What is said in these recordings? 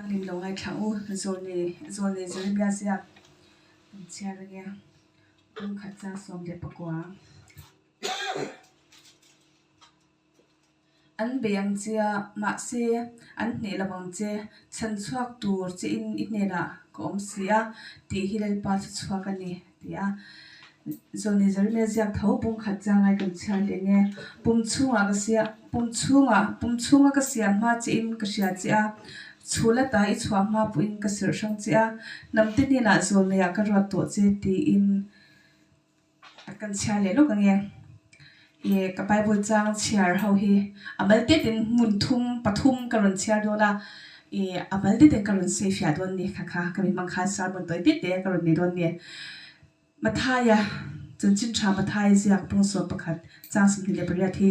Angin lo ngaithla u, Zawlnei Zawlnei Jeremia ziak kan chhiar ania, pum khat chang 19. An bei ang che a, mahse an hneh lo ang che, chhan chhuak tur che in i hnenah ka awm si a, tih hi Lalpa chu chhuak a ni, ti a. Zawlnei Jeremia ziak tho pum khat chang ngai kan chhiar leh nge, Pum chhungah ka sia, pum chhungah, pum chhunga ka siam hma che in ka hria che a, chhul ata i chhuah hma pawhin ka sirh hrang che a, hnamte hnenah zawlneiah ka ruat tawh che, tiin. Kan chhiar leh lawk ange. Ih ka bible chang chhiar ho hi a mal tetin hmun thum pathum ka rawn chhiar dawn a, ih a mal tetin ka rawn sawi fiah dawn ni kha kha ka mi hmang khan sermon tawi tete ka rawn nei dawn ni. Mathaia chanchin tha Mathaia ziak pawng 11 chang 28 hi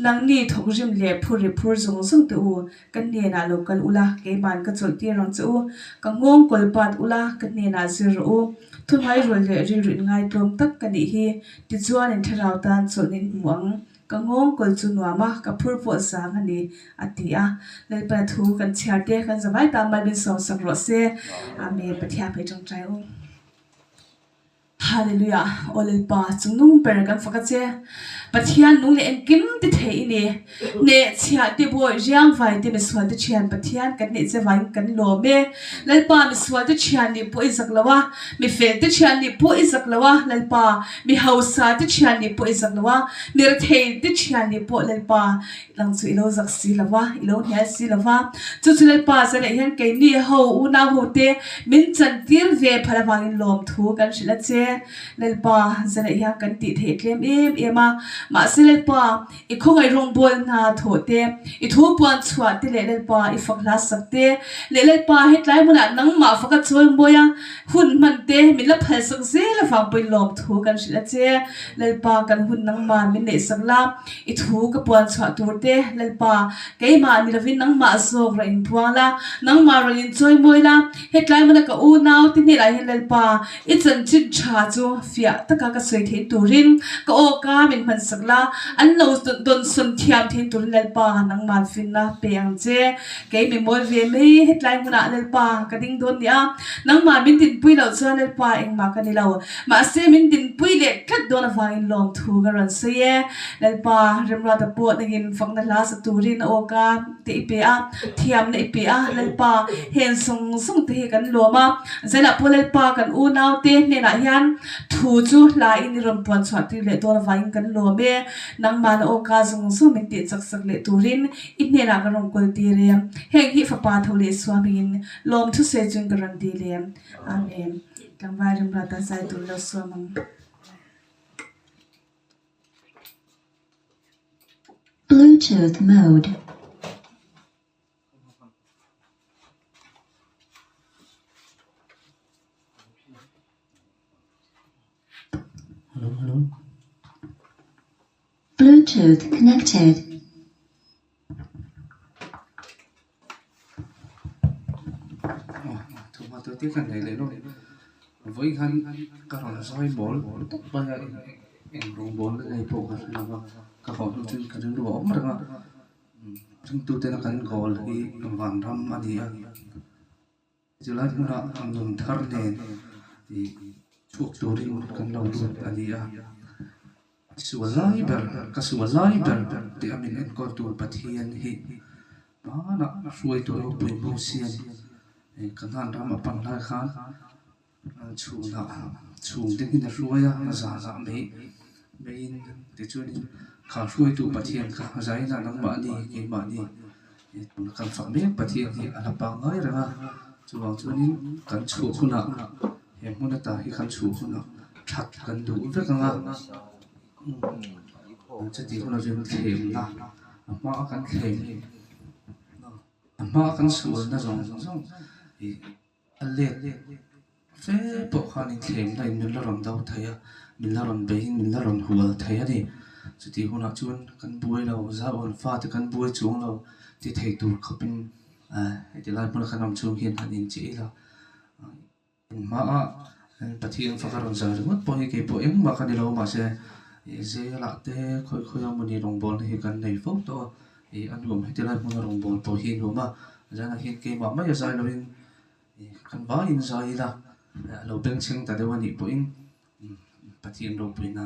nangni thawkrim leh phur ri phur zawng zawng te u ka hnenah lo kal ula keiman ka chawlh tir ang che u, ka nghawng kawl pat ula ka hnenah zir rawh u. Thuhmai rual leh rilru inngai tlawm tak ka nih hi, tichuan in thlarau tan chawlhna in hmu ang, ka nghawng kawl chu nuam a, ka phur pawh zang a ni, a ti a. Lalpana thu kan chhiar te kan zavai ta mal min sawmsak rawh se. Amen. Pathian phei tawngtai u. Hallelujah! Aw Lalpa, chungnung ber kan fak a che. Pathian nung leh engkim ti thei i ni. Hneh chhiah te bawi riang vai te misual te thian Pathian kan neih che vangin kan lawm e. Lalpa misual te thian nih pawh i zak lo a, mi fel te thian nih pawh i zak lo a, Lalpa mi hausa te thian nih pawh i zak lo a, mi rethei te thian nih pawh Lalpa lang chu i lo zak si lo va, i lo hnial si lo va. Chu chu Lalpa zanah hian keini ho unau ho te min chantir ve phal avangin lawmthu kan hrilh a che. Lalpa zanah hian kan tih theih tlem em em a, mahse Lalpa I khawngaih rawngbâwl hna thawh te, i thu puan chhuah te leh Lalpa i fak hla sak te, leh Lalpa hetlai hmunah nangmah faka chawi mawi a, hun hman te min la phal sak zel avang pawhin lawmthu kan hrilh a che. Lalpa kan hun nangmah min neih sak la, i thu ka puan chhuah tur te, Lalpa keimah ni lovin nangmah zawk rawn inpuang la, nangmah rawn inchawi mawi la, hetlai hmuna ka unau te hnenah hian Lalpa I chanchin tha chu fiah taka ka sawi theih turin ka awka min hmansak la, an lo dawnsawn thiam theih turin Lalpa nangman finna pe ang che. Kei mi mawi ve mai hetlai hmunah Lalpa ka ding dawn nia, nangmah min dinpui loh chuan Lalpa engmah ka ni lo. Mahse min dinpui leh tlat dawn avangin lawmthu ka rawn sawi e. Lalpa remruata pawh nangin fakna hla sa turin a awka te i pe a, thiamna i pe a, Lalpa heng zawng zawng te hi kan lawm a. Zelah pawh Lalpa kan unaute hnenah hian thu chu hla in i rawn puan chhuah tir leh dawn avangin kan lawm e. Nangmahna awka zawng zawng min tih chak sak leh turin i hnenah ka rawn kawl tir e. Heng hi Fapa tho leh Isua hmingin lawm thusei chuan ka rawn dil e. Amen. Tlangval remruata zai tur lo suam ang. Bluetooth mode. Hello, hello. Bluetooth connected. Thuma te te khan nei leh lawk vawi khan ka rawn zawi bawl tawp mai a eng rawng bawl na nei pawh ka hre lo va ka haw hnu chuan ka rilru a awm reng a ringtutena kan goal hi vanram a ni a chulai hmunah nun thar nen ih chhuak turin kan lo lut a ni a sual lai ber ka sual lai ber tih a min enkawl tur Pathian hi hmanah hruaitu ropui Mosian Kanaan ram a pan lai khan chhunah chhung te hi a hruai a zanah mai maiin tichuanin kha hruaitu Pathian kha zaina nangmahni keimahni kan fak mek Pathian hi a la pangngai reng a chuvang chuanin kan chhuah hunah he hmun ata hi kan chhuah hunah that kan duh vek ang a chuti hunah chuan thlemna a hmaa kan thlem a hmaa kan sualna zawng zawng ih a let fe pawh khanin thlemna in min la rawn do thei a min la rawn beiin min la rawn hual thei a ni chuti hunah chuan kan buai lo zauhawn fate kan buai chuang lo ti thei tur khawpin heti lai hmuna kan awm chhung hian han inchih ila hmaah Pathian faka rawn zai ringawt pawh hi keipawh engmah ka ni lo mahse zelah te khawi khawi a mawni rawngbawlna hi kan nei fo tawh a ih a nuam heti lai hmuna rawngbâwl pawh hi a nuam a. Zanah hian keimah mai a zai loin kan vaiin zai ila a lo bengchheng ta deuh a nih pawhin Pathian ropuina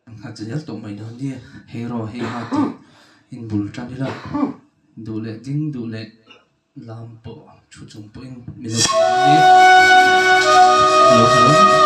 an nghat zel tawh mai dawn nia. Hei rawh hei ha tih inbul tan ila duh leh ding duh leh lam pawh thu chung pawhin mi lo lo hmu.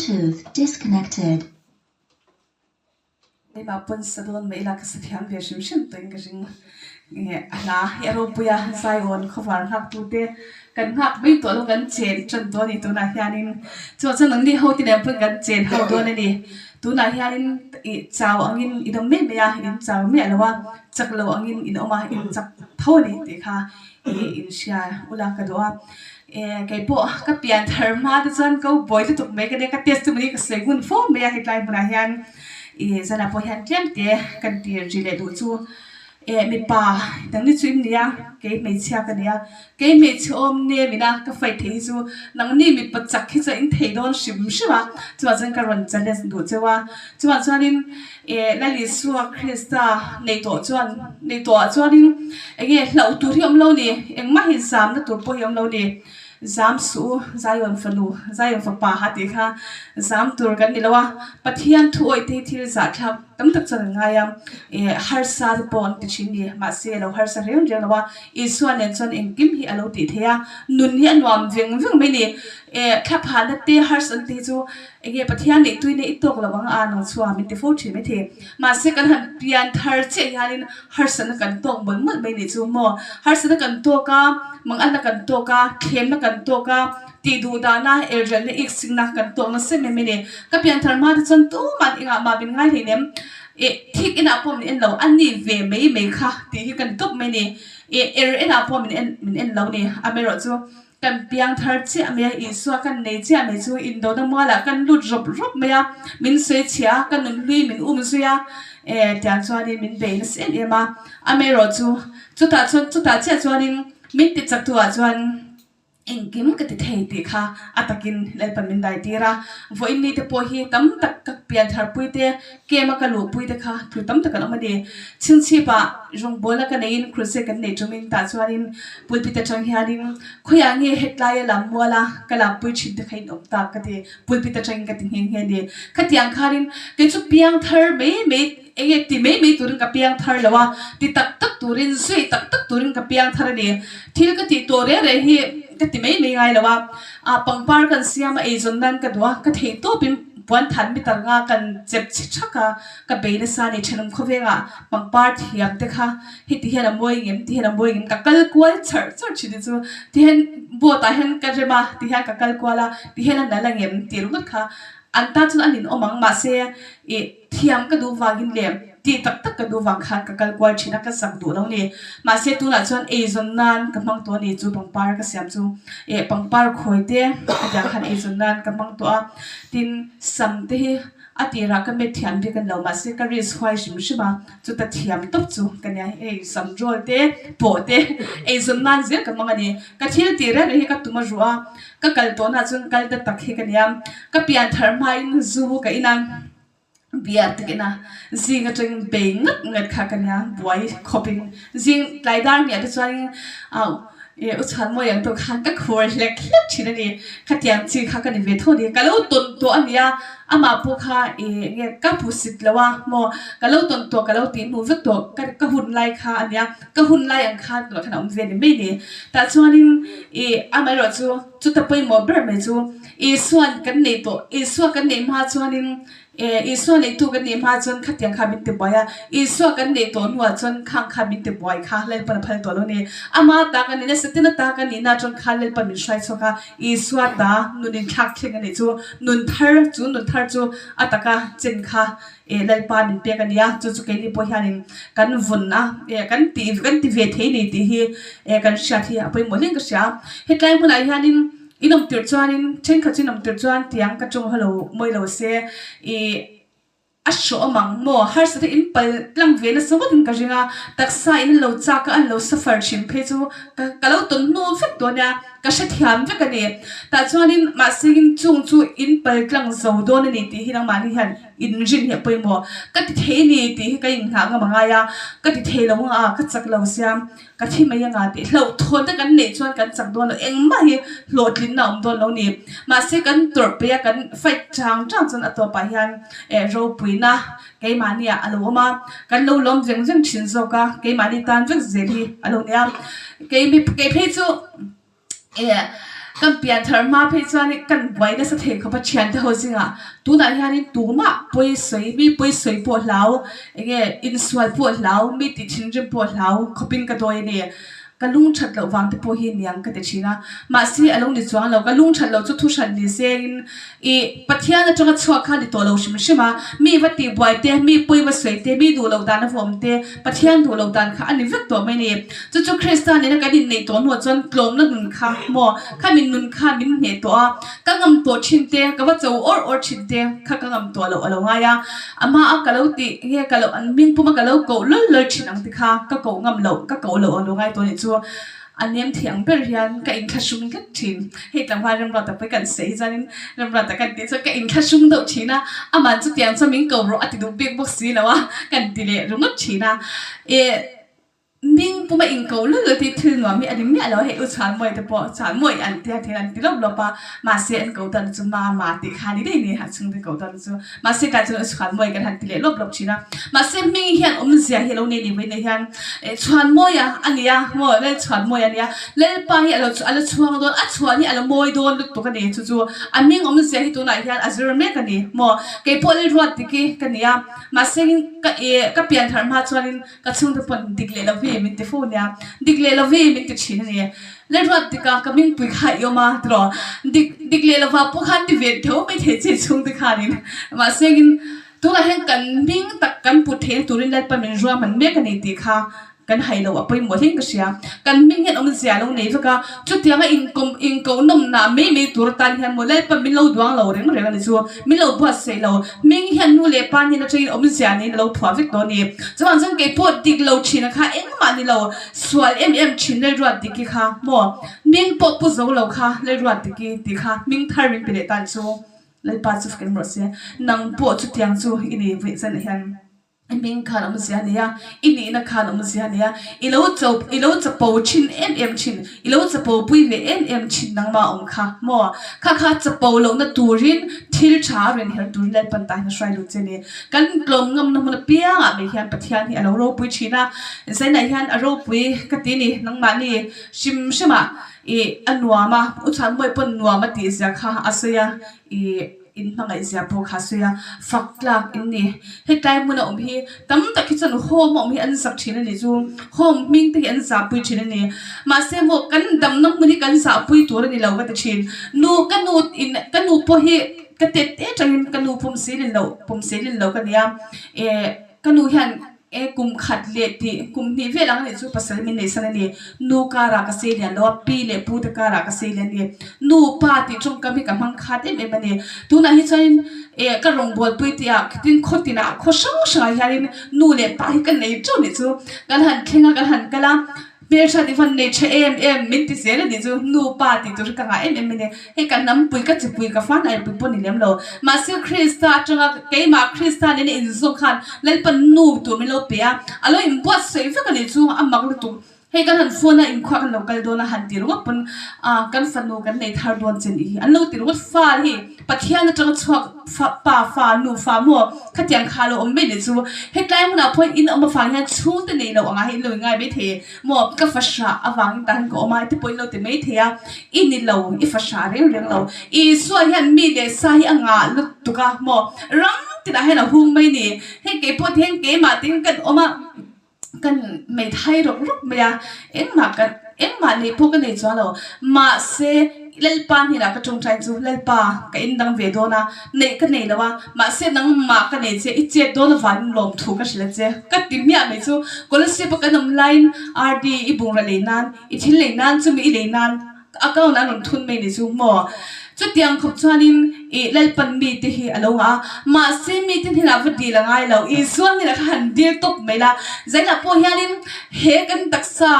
Bluetooth disconnected. Keimah pawn sa dawn mai ila ka sa thiam ve hrim hrim tawhin ka ring. A hla hi a ropui a, Zion khawvar nghaktute kan nghak mai tawh lo kan chen tan tawh a ni tunah hianin. Chuvang chuan nangni ho te nen pawn kan chen ho dawn a ni. Tunah hianin ih chau angin in awm mai mai a, in chau miah lo a, chak lo angin in awm a, in chak tho a ni tih kha ih in hria ula ka duh a. Eh kei pawh ka pian thar hma te chuan ko buai lutuk mai ka nia ka testimony ka sawi ngun fo mai a hetlai hmunah hian ih zanah pawh hian tlem te kan tir ri leh duh chu eh mipa nangni chu in nia kei hmeichhia ka nia kei hmeichhe awm nem ina ka fight theih hi chu nangni mipa chak hi chuan in thei dawn hrim hrim a chuvang chuan ka rawn challenge duh cheu a chuvang chuanin eh Lal Isua Krista nei tawh chuan nei tawhah chuanin eng nge hlauh tur hi a awm lo ni engmah hi zamna tur pawh hi a awm lo ni zam suh u Zion fanu Zion fapa ha tih kha zam tur kan ni lo a Pathian thu awih te hi thil zahthlak tam tak chuan an ngai a eh harsa te pawh an ti thin ni mahse a lo harsa reng reng lo a Isua nen chuan engkim hi a lo tih theih a nun hi a nuam veng veng mai ni eh thlaphahna te harsatna te hi chu Enge Pathian neih tuina i tawk lo ang a nang chhuah min ti fo thin maithei. Mahse kan han pian thar chiah hianin harsatna kan tawk mawlh mawlh mai nih chu maw? Harsatna kan tawk a, manganna kan tawk a, thlemna kan tawk a, tih duh dahna, elrelna, iksikna kan tawk nasa em em a ni. Ka pian thar hma te chuan tuman engah mah min ngai hleinem. Ih thik inah pawh min en lo, a ni ve mai mai kha tih hi ka ni tawp mai a ni. Ih er enah pawh min en min en lo a ni. Amaherawhchu chu Kan piang thar chiah mai a, Isua kan nei chiah mai chu indona mualah kan lut rawp rawp mai a, min sawi chhia a, ka nun hlui min um zui a, eh tiang chuanin min bei nasa em em a, amaherawh chu chutah chuan chutah chiah chuanin min ti chak tu ah chuan engkim ka ti thei tih kha a takin Lalpan min dai tir a, vawiin ni te pawh hi tam tak ka pian thar pui te Kem a ka luhpui te kha thu tam tak an awm a ni. Chhingchhip ah rawngbawlna ka neiin crusade kan nei tumin tah chuanin pulpit atang hianin khawiah nge hetlai a lam mual a ka lampui thin te kha in awm tak ka ti pulpit atangin ka ti nghe nghe a ni. Khatiang khanin kei chu piang thar mai mai eng nge ti mai mai turin ka piang thar lo a, ti tak tak turin zui tak tak turin ka piang thar a ni. Thil ka tih tawh reng reng hi ka ti mai mai ngai lo a, ah pangpar kan siam a eizawn nan ka duh a, ka thei tawpin Puan than mi tar nga kan chep chhe thak a, ka bei nasa a ni. Thenawm khawvengah pangpar thiam te kha heti hian a mawi ngem ti hian a mawi ngem ka kal kual charh charh thin hi chu ti hian boat ah hian ka rem a ti hian ka kal kual a ti hian a nal a ngem tih ringawt kha an tan chuan a ninawm ang mahse ih thiam ka duh vangin leh Tih tak tak ka duh vang khan ka kal kual thin a, ka zak duh lo ni. Mahse tunah chuan eizawn nan ka hmang tawh a ni chu pangpar ka siam chu eh pangpar khawi te hetiang khan eizawn nan ka hmang tawh a. Tin sam te hi a tirah ka met thiam bik a ni lo mahse ka risk huai hrim hrim a, chuta thiam tawp chu ka nia hei sam rawl te pawh te eizawn nan zel ka hmang a ni. Ka thil tih reng reng hi ka tum a ruh a, ka kal tawhna ah chuan kal ta tak hi ka nia. Ka pian thar hmain zu ka in a. Beer te kena zing atangin bei ngat ngat kha ka nia buai khawpin zing tlai dar hniah te chuanin au eh u chhuanmawi ang tawh khan ka khur hlek hlek thin a ni khatiang chi kha ka ni ve tho a ni ka lo tawn tawh a nia amah pawh kha ih enge ka hmusit lo a maw ka lo tawn tawh ka lo tih hnu vek tawh ka ka hun lai kha a nia ka hun lai ang khan tunah khan a awm ve ni mai ni tah chuanin ih amaherawh chu chuta pawimawh ber mai chu Isua'n kan neih tawh, Isua kan neih hma chuanin eh Isua neihtu kan neih hma chuan khatiang kha min ti buai a, Isua kan neih tawh hnuah chuan khang kha min ti buai kha Lalpan a phal tawh lo ni. Ama ta kan nihna, Setana ta kan nihna atang khan Lalpan min hruai chhuak a, Isua ta nun inthlak thleng a nih chu, nun thar, chu nun thar chu a taka chen kha eh Lalpa min pek a nia, chu chu keini pawh hianin kan vawn a, eh kan tih kan ti ve thei ni tih hi eh kan hriat hi a pawimawh hle in ka hria. Hetlai hmunah hianin In awm tirh chuanin thenkhat chu in awm tirh chuan tiang ka tawng haw lo mawi lo se ih a hrawh awm ang maw harsat hi in pal tlang ve nasa ngawt in ka ring a, taksa in an lo chak a an lo suffer thin phei chu ka ka lo tawn hnu vek dawn nia ka hrethiam vek a ni. Tah chuanin mahse in chung chu in pal tlang zo dawn a ni tih hi nangmahni hian in rin hi a pawimawh. Ka ti thei a ni tih hi ka inngah ngam a ngai a, ka ti thei lo ang a ka chak lo sia. Ka thi mai anga tih hlauhthawn te kan neih chuan kan chak dawn lo, engmah hi hlawhtlinna a awm dawn lo ni. Mahse kan tawrh peih a, kan fight chang chang chuan a tawpah hian eh ropuina keimahni ah a lo awm a, kan lo lawm veng veng thin zawk a, keimahni tan vek zel hi a lo nia. Kei mi kei phei chu eh. Kan pian thar hma phei chuan kan buai nasa thei khawp a thiante ho zingah tunah hianin tumah pawi sawi mi pawi sawi pawh hlau eng nge insual pawh hlau mi tih thinrim pawh hlau khawpin ka dawi a ni. Ka lung that loh vang te pawh hi niang ka ti thin a, mahse a lo ni chuang lo, ka lung that loh chu thu hran ni sengin ih Pathian atanga chhuak kha ni tawh lo hrim hrim a, mi va tihbuai te, mi pawi va sawi te, mi duh loh dan a va awm te, Pathian duh loh dan kha a ni vek tawh mai a ni. Chu chu Krista nena kan inneih tawh hnuah chuan tlawmna nun kha maw, kha min nun kha min hneh tawh a, ka ngam tawh thin te, ka va cho awr awr thin te kha ka ngam tawh loh a lo ngai a, a hma a ka lo tih nge ka lo an hming puma ka lo koh lawl lawl thin ang te kha ka koh ngam loh, ka koh loh a lo ngai tawh a nih chu. A nem thei ang ber hian ka inthlahrung tlat thin. Hei tlangval Remruata pawh hi kan sawi hi chuanin Remruata kan tih chuan ka inthlahrung deuh thin a, aman chutiang chuan min ko rawh a ti duh bik bawk si lo a, kan ti leh ringawt thin a. Ih hming puma inko lul lul tih thil nuam hi a ni miah lo a, hei u Chhuanmawi te pawh Chhuanmawi an tia thil an ti lawp lawp a, mahse an ko dan chu Mama tih kha a ni daih a ni a chhungte ko dan chu. Mahse tlai chuan Chhuanmawi kan han ti leh lawp lawp thin a. Mahse hming hian awmzia hi a lo nei ni vawiin ah hian Chhuanmawia a ni a maw Lal Chhuanmawia a ni a, Lalpa hi a lo a la chhuang dawn a chhuan hi a la mawi dawn lutuk a ni chu chu a hming awmzia hi tunah hian a zir mek a ni maw keipawh Lalruat dik hi ka ni a mahse ka ih ka pian thar hma chuanin ka chhungte pawn dik leh lovi min ti fo nia dik leh lovi min ti thin a ni. Lalruat tika ka mingpui kha i awm a tiraw? Dik dik leh lovah pawh khan ti ve tho mai thei che chhungte khanin. Mahse in tunah hian kan hming tak kan put theihna turin Lalpa min ruahman mek a ni tih kha kan hai lo a pawimawh hleng ka hria. Kan hming hian awmzia lo nei vek a, chutianga inkawm inkoh nawmnah mai mai tur atan hian maw Lalpa min lo duang lo reng reng a ni chu. Min lo buatsaih lo. Hming hian nu leh pa hnen atangin awmzia neiin a lo phuah vek tawh a ni. Chuvang chuan keipawh dik lo thin a kha engmah ni lo. Sual em em thin Lalruat Diki kha maw? Hming pawh pu zo lo kha Lalruat Diki tih kha hming thar min pe leh tan chu Lalpa chu fak em rawh se. Nang pawh chutiang chu i ni vaih zan ah hian i hming khan awmzia a nei a, i nihna khan awmzia a nei a, i lo cho i lo chapo thin em em thin, i lo chapo pui ve em em thin nangmah awm kha maw? Kha kha chapo lohna turin thil tha a rawn her turin Lalpan tah hian a hruai lut che a ni. Kan tlawm ngamna hmun apiangah mai hian Pathian hi a lo ropui thin a, Zainah hian a ropui ka ti ni, nangmahni hrim hrimah ih a nuam a, U Chhuanmawi pawn nuam a tih zia kha a sawi a, ih in hmangaih zia pawh kha a sawi a, fak tlak in ni. Hetlai hmuna awm hi tam tak hi chuan home a awm hi an zak thin a nih chu, home hming te hi an zahpui thin a ni. Mahse maw kan damna hmun hi kan zahpui tur a ni lo ka ti thin. Nu ka nu in ka nu pawh hi Ka tet te atangin ka nu pawm selin loh pawm selin lo ka nia eh ka nu hian eh kum khat leh tih kum hnih vel ang anih chu pasal min neih san a ni nu karah ka sei lian lo a pi leh pu te karah ka sei lian a ni nu pa tih tawngkam hi ka hmang khat em em a ni tunah hi chuanin eh ka rawngbawlpui tih ah tin khaw tinah khaw hrang hrangah hianin nu leh pa hi ka nei teuh nih chu kan han thleng a kan han kal a. Hmeltha ti hman nei tha em em min ti zel a nih chu nu pa tih tur hi ka ngah em em a ni. Hei ka hnampui ka chipui ka fa hnaipui pawh ni lem lo. Mahse Krista atanga keimah Krista nena inzawm khan Lalpa nu tur min lo pe a, a lo inbuatsaih vek a nih chu a mak lutuk. Hei kan han phone a inkhua kan lo kal dawn a han ti ringawt pawn ah kan fanu kan nei thar dawn che nih hi an lo ti ringawt fa hi Pathian atanga chhuak fa pa fa nu fa maw khatiang kha lo awm mai nih chu hetlai hmunah pawh in awm avang hian chhungte nei loh angah hi in lo inngai maithei maw ka fahrah avangin tah hian ka awm a ti pawh in lo ti maithei a i ni lo i fahrah reng reng lo Isua hian mi leh sa hi a ngah lutuk a maw ram tinah hian a hung mai ni hei keipawh ti hian keimah te hian kan awm a. Kan meithai rawk rawk mai a, engmah ka engmah neih pawh ka nei chuang lo. Mahse, Lalpa hnenah ka tawngtai chu, Lalpa, ka indang ve dawn a, neih ka nei lo a, mahse nangmah ka nei che, i chet dawn avangin lawmthu ka hrilh a che. Ka ti miah mai chu, Kolasib a kan awm laiin RD i bungrah lei nan, i thil lei nan, chumi i lei nan, Account an rawn thun mai ni chu maw? Chutiang khawp chuanin ih Lalpan mite hi a lo ngah a, mahse mite hnenah va dil a ngai lo, Isua hnenah kha han dil tawp mai la, zainah pawh hianin he kan taksa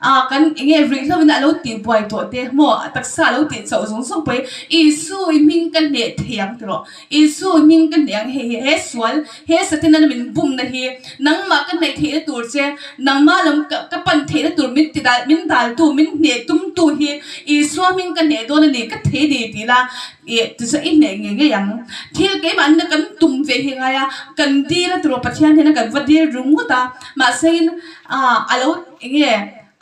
ah kan eng nge ruihhlo in a lo tih buai tawh te maw, a taksa a lo tih chauh zawng zawng pawh hi Isu i hming ka hneh thei ang tiraw? Isu i hming ka hneh ang hei hi he sual he Satan-a min bumna hi nangmah ka hnaih theihna tur che, nangmah lam ka ka pan theihna tur min ti dal min daltu min hneh tumtu hi Isua hming ka hneh dawn a ni ka thei ni tih la ih tichuan i hneh ngei ngei ang. Thil keimahna kan tum ve hi ngai a, kan dil a tiraw Pathian hian a kan va dil ringawt a, mahse in ah a lo eng nge.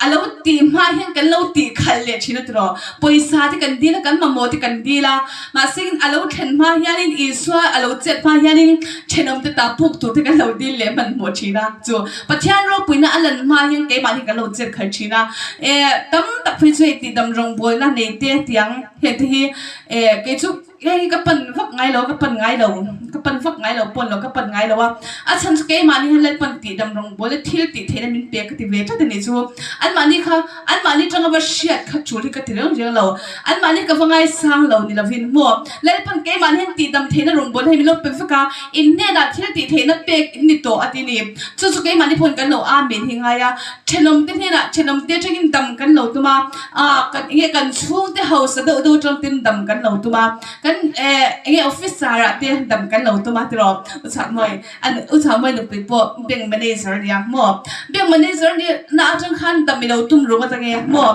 A lo tih hma hian kan lo tih khalh leh thin a tiraw? Pawisa te kan dil a, kan mamawh te kan dil a, mahse a lo thlen hma hianin Isua a lo chet hma hianin thenawm te ta puk tur te kan lo dil leh hmanhmawh thin a. Chu Pathian ropuina a lan hma hian keimahni kan lo chet khalh thin a. Eh tam tak phei chu hei tihdam rawngbawlna nei te tiang heng te hi eh kei chu Hei hi ka pan vak ngai lo, ka pan ngai lo, ka pan vak ngai lo pawn lo, ka pan ngai lo a. A chhan chu keimahni hian Lalpan tih dam rawng bawl e thil tih theihna min pek ka ti ve tlat a nih chu. Anmahni kha, anmahni tanga va hriat kha tul hi ka ti reng reng lo. Anmahni ka va ngaisang lo ni lovin maw Lalpan keimahni hian tih dam theihna rawng bawl hei min lo pe vek a, in hnenah thil tih theihna pek in ni tawh a ti ni. Chu chu keimahni pawhin kan lo amen hi ngai a. Thenawmte hnenah thenawmte atangin dam kan lo tum a. Ah kan enge kan chhungte hausa deuh deuh atang ten dam kan lo tum a, kan eh enge officer ah te dam kan lo tum a tiraw u Chhakmawi an u Chhakmawi nupui pawh bank manager a nia maw bank manager a nih na atang khan dam i lo tum rung atang e maw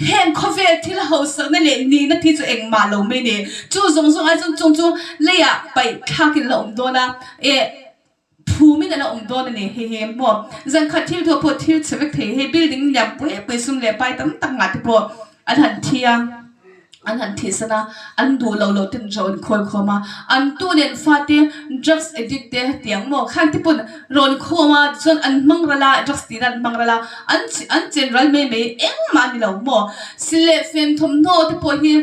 heng khawvel thil hausakna leh nihna thi chu engmah lo mai ni chu zawng zawng ai chuan chung chu leiah paih thlakin a la awm dawn a eh. Phumin a la awm dawn a ni hei hi maw? Zan khat thil thu pawh thil chhe vek thei hei building lian pui pui sum leh pai tam tak ngah te pawh an han thi a, an han thih san a, an duh lo loh ten rawn khawi khawm a, an tu nen fate drugs addict te tiang maw khan te pawn rawn khawm a tichuan an hmang ral a drugs tihna an hmang ral a an an chen ral mai mai engmah a ni lo maw? Sil leh fen thawmhnaw te pawh hi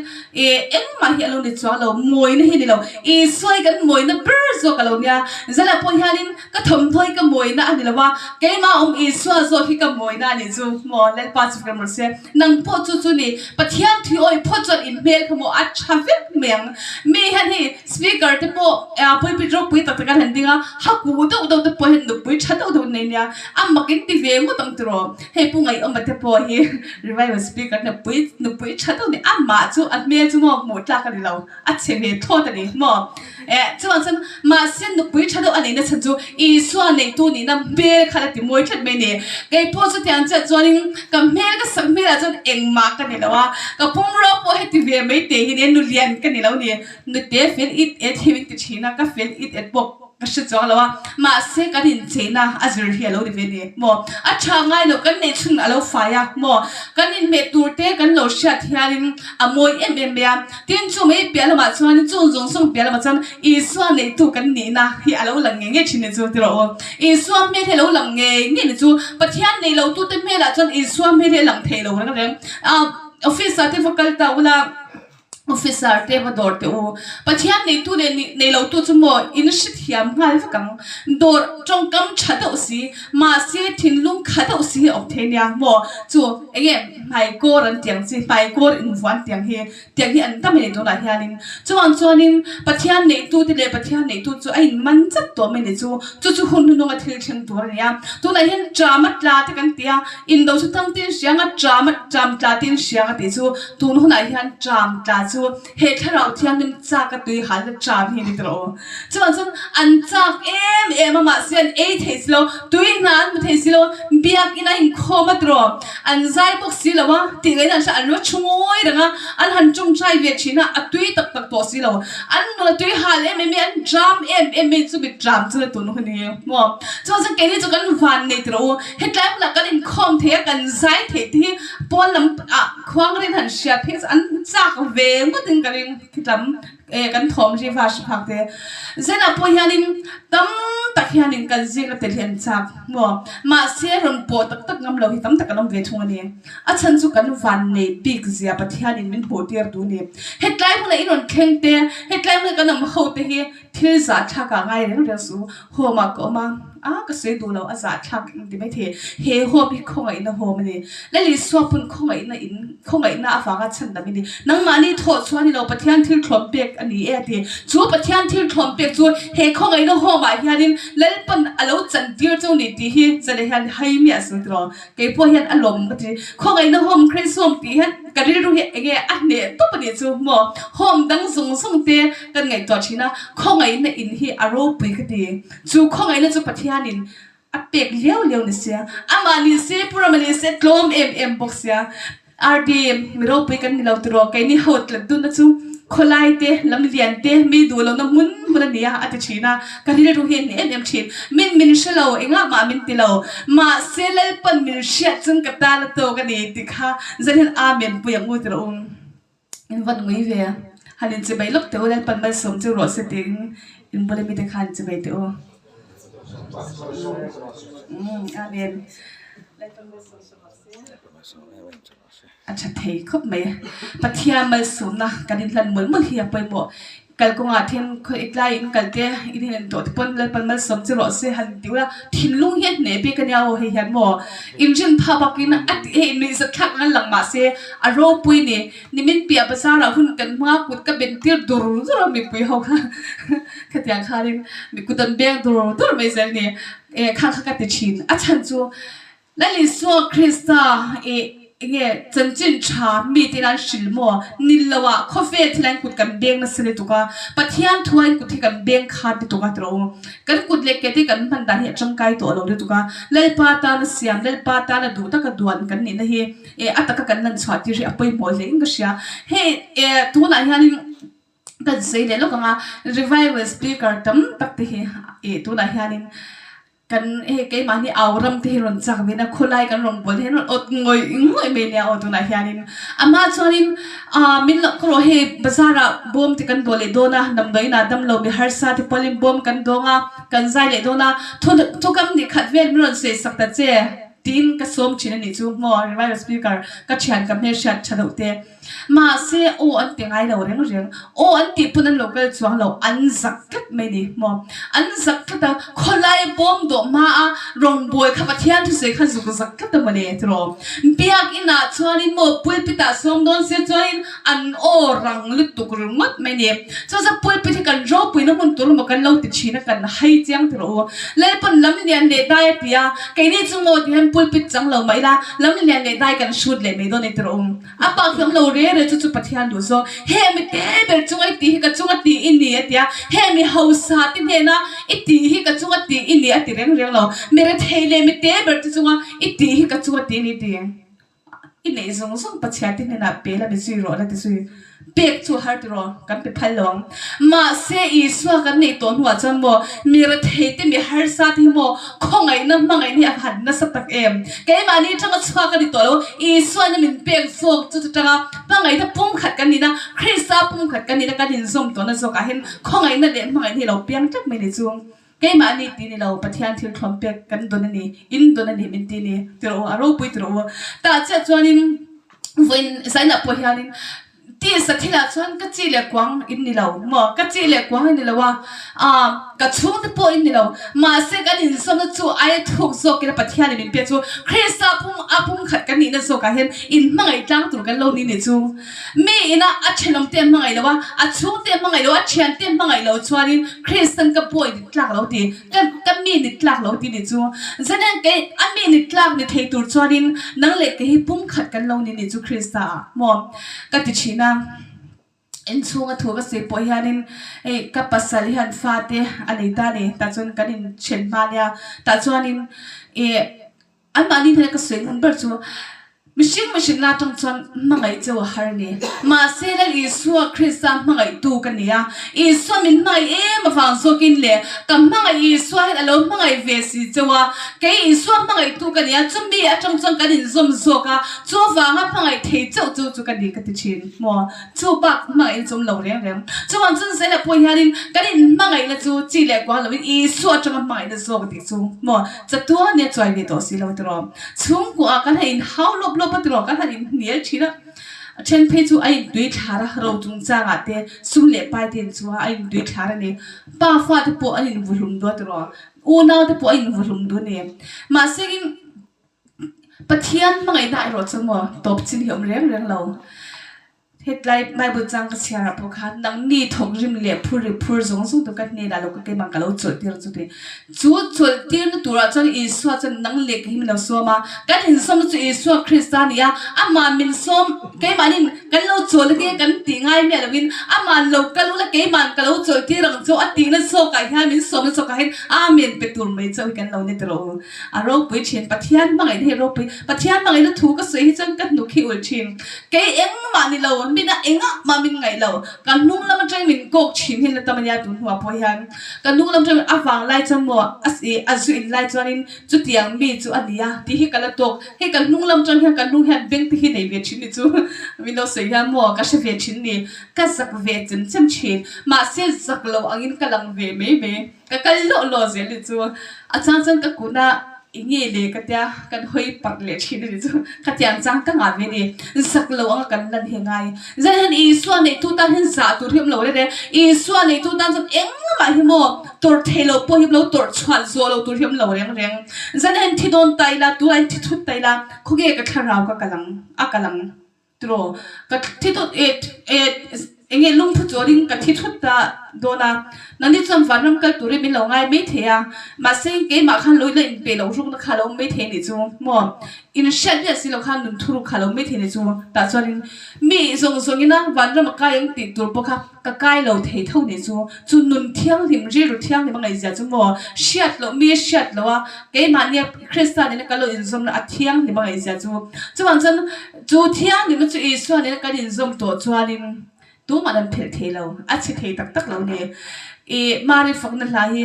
Ih, engmah hi a lo ni chuang lo, mawina hi a ni lo. Isua hi kan mawina ber zawk a lo nia. Zala pawh hianin ka thawmhnaw hi ka mawina a ni lo a, keimah awm Isua zawk hi ka mawina a nih chu maw, Lalpa chu ka rawh se. Nang pawh chu chu ni, Pathian thui awih phawt chuan in hmel kha maw a tha vek mai ang. Mi hian hei speaker te pawh pulpit ropui tak tak an han ding a, haku deuh deuh te pawh hian nupui tha deuh deuh an nei nia, a mak in ti ve ngawt ang tiraw. Hei Pu Ngaihawma te pawh hi revival speaker nupui nupui tha deuh a ni. Amah chu a hmel chu maw hmuh tlak a ni lo, a chhe ve thlawt a ni maw? Eh chuvang chuan mahse nupui tha deuh a nihna chhan chu Isua neitu nihna hmel kha la ti mawi tlat mai a ni. Kei pawh chutiang chiah chuanin ka hmel ka sak hmelah chuan engmah ka ni lo a, ka pumrua pawh heti ve mai te hi nia nulian ka ni lo ni. Nute fel it et hi min ti thin a, ka fel it et bawk. Ka hre chuang lo a, mahse kan incheina a zir hi a lo ni ve ni maw? A tha ngai lo, kan neih chhun a lo fai a maw? Kan inhmeh tur te kan lo hriat hianin a mawi em em mai a, tin chu mai piah lamah chuan chung zawng zawng piah lamah chuan Isua neihtu kan nihna hi a lo lang ngei ngei thin ni chu ti rawh u. Isua hmel hi a lo lang ngei ngei ni chu. Pathian nei lo tute hmelah chuan Isua hmel hi a lang thei lo reng reng. Office ah te va kal ta ula. Officer te va dawr teh u. Pathian neitu leh nei lotu chu maw in hrethiam nghal vek ang. Dawr tawngkam tha deuh si, mahse thinlung kha deuh si hi a awm thei nia maw? Chu enge hmaikawr an tiang chi, hmaikawr invuan tiang hi, tiang hi an tam a ni tunah hianin. Chuvang chuanin Pathian neitu te leh Pathian neitu chu a inman chat tawh mai ni chu. Chu chu hun hnununga thil thleng tur a ni a. Tunah hian ṭama tla te kan ti a, indo chu tang tin hriang a, ṭama ṭam tla tin hriang a tih chu. Tun hunah hian ṭam tla chu he thlarau thianghlim chak a tui halna ṭam hi a ni tawh aw. Chuvang chuan an chak em em a, mahse an ei thei si lo, tui hna an hmu thei si lo, biakin a inkhawm a tiraw, an zai bawk si lo a, tih ngaihna an hria, an lo thu ngawi reng a, an han ṭawngṭai ve ṭhin a, a tui tak tak tawh si lo. An nun a tui hal em em i, an ṭam em em mai chumi ṭam chu tun hun hi maw. Chuvang chuan keini chu kan van nei tiraw u, hetlai hmunah kan inkhawm thei a, kan zai theih te hi pawn lam ah, Khuang rin han hriat phei chu an chak ve ngawt in ka ring khitlam eh kan thawm ri va hre phak te. Zenah pawh hianin tam tak hianin kan zinga tel hi an chak maw? Mahse rawn pawh tak tak ngam lo hi tam tak an awm ve thung a ni. A chhan chu kan van nei bik zia Pathianin min hmuh tir duh a ni. Hetlai hmunah in rawn thleng te, hetlai hmuna kan awm ho te hi Thil zahthlak ah ngai reng reng suh, home ah ka awm a, a ka sawi duh lo, a zahthlak ang ti maithei. He home hi khawngaihna home a ni. Lal Isua pawn khawngaihna in, khawngaihna avanga chhandam i ni. Nangmahni thawh chhuah a ni lo, Pathian thil thlawm pek a ni e a ti. Chu Pathian thil thlawm pek chu he khawngaihna home ah hianin Lalpan a lo chantir chu ni tih hi zaleh hian hai miah suh tiraw. Kei pawh hian a lawm ka ti. Khawngaihna home, Christ home tih hian ka rilru hi enge a hneh tawp a nih chu maw? Home dang zawng zawng te kan ngaihtuah thin a, khawngaihna in hi a ropui ka ti. Chu khawngaihna chu Pathianin a pek liau liau ni sia, amah ni se, Pu Rama ni se tlawm em em bawk sia. RD, Mi ropui kan ni lo tiraw, keini ho tlat dunna chu khawlai te, lam lian te, mi duh lohna hmun hmun a ni a, a ti thin a. Ka rilru hi a ni em em thin. Min min hre lo, engah mah min ti lo. Mahse Lalpan min hriat chuan ka tan a tawk a ni tih kha zan hian Amen pui ang u tiraw u. In van ngui ve a, han inchimei lawk teh u, Lalpan malsawm chu rawh se tiin in bula mite kha han chimei teh u. Amen. Lalpan malsawm chu rawh se. A tha thei khawp mai. Pathian malsawmna kan inhlan mawlh mawlh hi a pawimawh. Kal kawngah then khawi tlai in kal te in hian tawh te pawn Lalpan malsawm che rawh se han ti ula thinlung hi a hneh bik ania aw hei hian maw inrin phah bakin a tih hei nuihzat thlak ang an lang mahse a ropui ni nimin piah bazar ah hun kan hmang a kut ka ben tir dur dur a mipui ho kha khatiang khanin mi kut an beng dur dur mai zel ni e kha kha ka ti thin a chhan chu Lal Isua Krista i enge chanchin tha mite nan hrilh maw? Nil lo ah khawvel thil ah in kut kan beng nasa lutuk a, Pathian thu ah in kut hi kan beng khat lutuk a tiraw u. Kan kut leh ke te kan hman dan hi a tangkai tawh lo lutuk a, Lalpa tana siam, Lalpa tana duh taka duan kan nihna hi e a taka kan lan chhuah tir hi a pawimawh hle in ka hria. Hei e tunah hianin kan sawi leh lawk ang a, revival speaker tam tak te hi e tunah hianin Kan hei keimahni au ram te hi rawn chak ve na khawlai kan rawn bual hian rawn awt ngawih ngawih mai nia aw tunah hianin amah chuanin ah min loh ka rawh hei bazar ah bawm te kan dawh leh dawn a damdawiin ah damlo mi harsa te pawlin bawm kan dawng a kan zai leh dawn a thu thukam ni khat vel min rawn sawi sak ta che tiin ka sawm thin a nih chu maw revival speaker ka thian ka hmelhriat tha deuh te. Mahse, aw an ti ngai lo reng reng. Aw an tih pawn an lo kal chuang lo, an zak tlat mai ni maw? An zak tlat a, khawlai bawm dawh hma a rawngbâwl kha Pathian thusawi kha zuk zak tlat a mawle tiraw? Biakinah chuanin maw pulpit ah sawm dawn se chuanin an aw rang lutuk ringawt mai ni. Chu chu pulpit hi kan ropuina hmun tur emaw kan lo ti thin a, kan hai chiang tiraw u. Lalpawn lam lian leh dai a ti a, keini chu maw ti hian pulpit chang lo mah ila lam lian leh dai kan hrut leh mai dawn a ni tiraw u. A pa khi awm lo re re chu chu Pathian duh zawk. He mi te ber chunga i tih hi ka chunga tih i ni a ti a, he mi hausa te hnena i tih hi ka chunga tih i ni a ti reng reng lo. Mi rethei leh mi te ber te chunga i tih hi ka chunga tih i ni ti. I neih zawng zawng Pathian te hnenah pe la mi zui rawh la ti zui. Pek chu a har tiraw? Kan pe phal lo ang. Mahse, Isua kan neih tawh hnuah chuan maw, mi rethei te, mi harsa te hi maw, khawngaihna hmangaihna hi a han nasa tak em? Keimahni atanga chhuak a ni tawh lo, Isuaina min pek zawk chu chutanga hmangaihna pumkhat kan nihna, Krista pumkhat kan nihna kan inzawm tawhna zawkah hian khawngaihna leh hmangaihna hi a lo piang tlat mai ni chu. Keimahni ti ni lo, Pathian thil thlawm pek kan dawn a ni, in dawn a ni min ti ni tirh u, a ropui tirh u. Tah chiah chuanin vawiin zainah pawh hianin tisa thilah chuan ka chi leh kuang in ni lo maw, ka chi leh kuang in ni lo a, aah ka chhungte pawh in ni lo, mahse kan inzawmna chu aia thuk zawkin a Pathianin min pek chu Krista pum a pumkhat kan nihna zawkah hian inhmangaih tlang tur kan lo ni ni chu. Mi ina a thenawmte a hmangaih lo a, a chhungte a hmangaih lo a, a thiante a hmangaih lo chuanin Kristan ka bawi ni tlak lo ti, ka ka mi ni tlak lo ti ni chu. Zanian kei a mi ni tlak ni thei tur chuanin nang leh kei hi pumkhat kan lo ni ni chu Krista ah maw ka ti thin a. Inchhunga thu ka sawi pawh hianin hei ka pasal hian fate a nei ta a ni, tah chuan kan inthen hma nia, tah chuanin ih Anmahni hnena ka sawi ngun ber chu, Mihring mihring la tang chuan hmangaih cheu a har a ni. Mahse, Lal Isua Krista hmangaihtu ka ni a, Isua min hmangaih em avang zawkin leh ka hmangaih Isua hian a lo hmangaih ve si cheu a, kei Isua hmangaihtu ka ni a, chumi atang chuan kan inzawm zawk a, chu avanga hmangaih thei chauh chu chu ka ni ka ti thin. Maw? Chu bak hmangaihna chu awm lo reng reng. Chuvang chuan Zela pawh hianin kan inhmangaihna chu chi leh kual loin Isua atanga hmangaihna zawk tih chu maw chatuan nia chuai ve tawh si lo tiraw. Chhungkuah kan han inhau lawp lawp a tiraw, kan han inhnial thin a. A then phei chu a intui thlar a, ro chungchangah te sum leh pai te inchunga a intui thlar a ni. Pa fate pawh an invuhlum duh a tiraw, unau te pawh a invuhlum duh a ni. Mahse in. Pathian hmangaihna erawh chu maw tawp chin hi awm reng reng lo. Hetlai Bible chang ka chhiarah pawh khan nangni thawkrim leh phur ri phur zawng zawng tur ka hnenah lo ka keimah ka lo chawlh tir chu ti. Chu chawlh tirna turah chuan Isua chuan nang leh ka hi min lo sawm a, kan insawmna chu Isua Krista a ni a, amah min sawm keimahnin kan lo chawlh ange kan tih ngai miah lovin amah lo kal ula keimahn ka lo chawlh tir ang chu a tihna zawkah hian min sawmna zawkah hian Amen pe tur mai chauh hi kan lo ni ta rawh u. A ropui thin, Pathian hmangaihna hi a ropui. Pathian hmangaihna thu ka sawi hi chuan ka hnuk hi ulh thin. Kei engmah ni lo, mina engah mah min ngaih lo. Ka hnung lam atangin min kawk thin hi la tam a nia tun hnuah pawh hian. Ka hnung lam atangin a vang lai chuan maw a ih a zu in lai chuanin chutiang mi chu a nia tih hi ka la tawk. Hei ka hnung lam atang hian ka hnung hian beng te hi nei ve thin ni chu min lo sawi hian maw ka hre ve thin ni. Ka zak ve chem chem thin. Mahse zak lo angin ka lang ve mai mai. Ka kal lawh lawh zel ni chu a chang chuan ka kun a i nge le ka tia kan hawi parh leh thin a ni chu khatiang chang ka ngah ve ni zak lo anga kan lan hi ngai zan hian Isua neihtu tan hian zah tur hi awm lo reng reng Isua neihtu tan chuan engmah hi maw tawrh theih loh pawh hi awm lo tawrh chhuah zawh loh tur hi awm lo reng reng zan hian thi dawn ta ila tunah hian thi thut ta ila khawnge ka thlarau ka kal ang a kal ang. Tiraw, ka thi thut e e enge lungphu chuanin ka thi thut ta dawn a, nangni chuan vanram kal turin min lo ngai mai thei a, mahse keimah khan lo ila inpeih loh rukna kha a lo awm mai thei anih chu maw, inhriat miah si loh khan nun thuruk kha a lo awm mai thei anih chu, tah chuanin mi zawng zawngina vanram a kai ang tih tur pawh kha ka kai lo thei tho nih chu, chu nun thianghlim rilru thianghlim a ngaihzia chu maw hriat loh mi hriat loh a keimahnia Krista nena ka lo inzawmna a thianghlim a ngaihzia chu, chuvang chuan Chu thianghlimna chu Isua nena kan inzawm tawh chuanin tumah an phelh thei lo, a chhe thei tak tak lo ni. I Mari fakna hla hi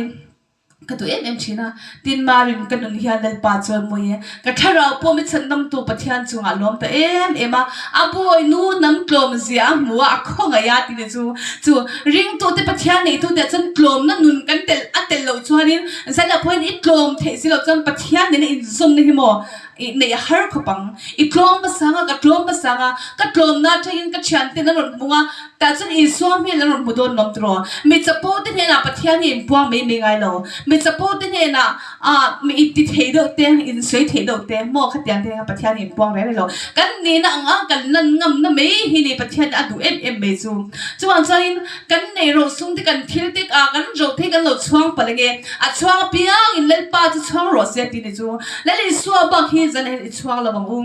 ka duh em em thin a, tin Marin ka nun hian Lalpa chuan mawi e, ka thlarau pawh mi chhandamtu Pathian chungah lawm ta em em a, a bawi nu hnam tlawm zia a hmu a, a khawngaih a tih ni chu. Chu ringtute Pathian neitute ah chuan tlawmna nun kan telh a telh loh chuanin zanah pawhin i tlawm theih si loh chuan Pathian nena inzawmna hi maw I neih a har khawp ang. I tlawm hmasa ang a, ka tlawm hmasa ang a, ka tlawmna atangin ka thianten an rawn hmung a, tah chuan Isua hmel an rawn hmu dawn lawm tiraw. Mi chapo te hnenah Pathian hi inpuang mai mai ngai lo. Mi chapo te hnenah ah mi inti thei deuh te, insawi thei deuh te maw khatiang te kha Pathian hi inpuang reng reng lo. Kan nihna ang a kan lan ngamna mai hi ni Pathian a duh em em mai chu. Chuvang chuanin kan nei rawh sung te kan thil te ah kan ro te hi kan lo chhuang palh ange. A chhuang apiangin Lalpa chu chhuang rawh se tih ni chu Lal Isua bak hi zan hian i chhuang lo ang u.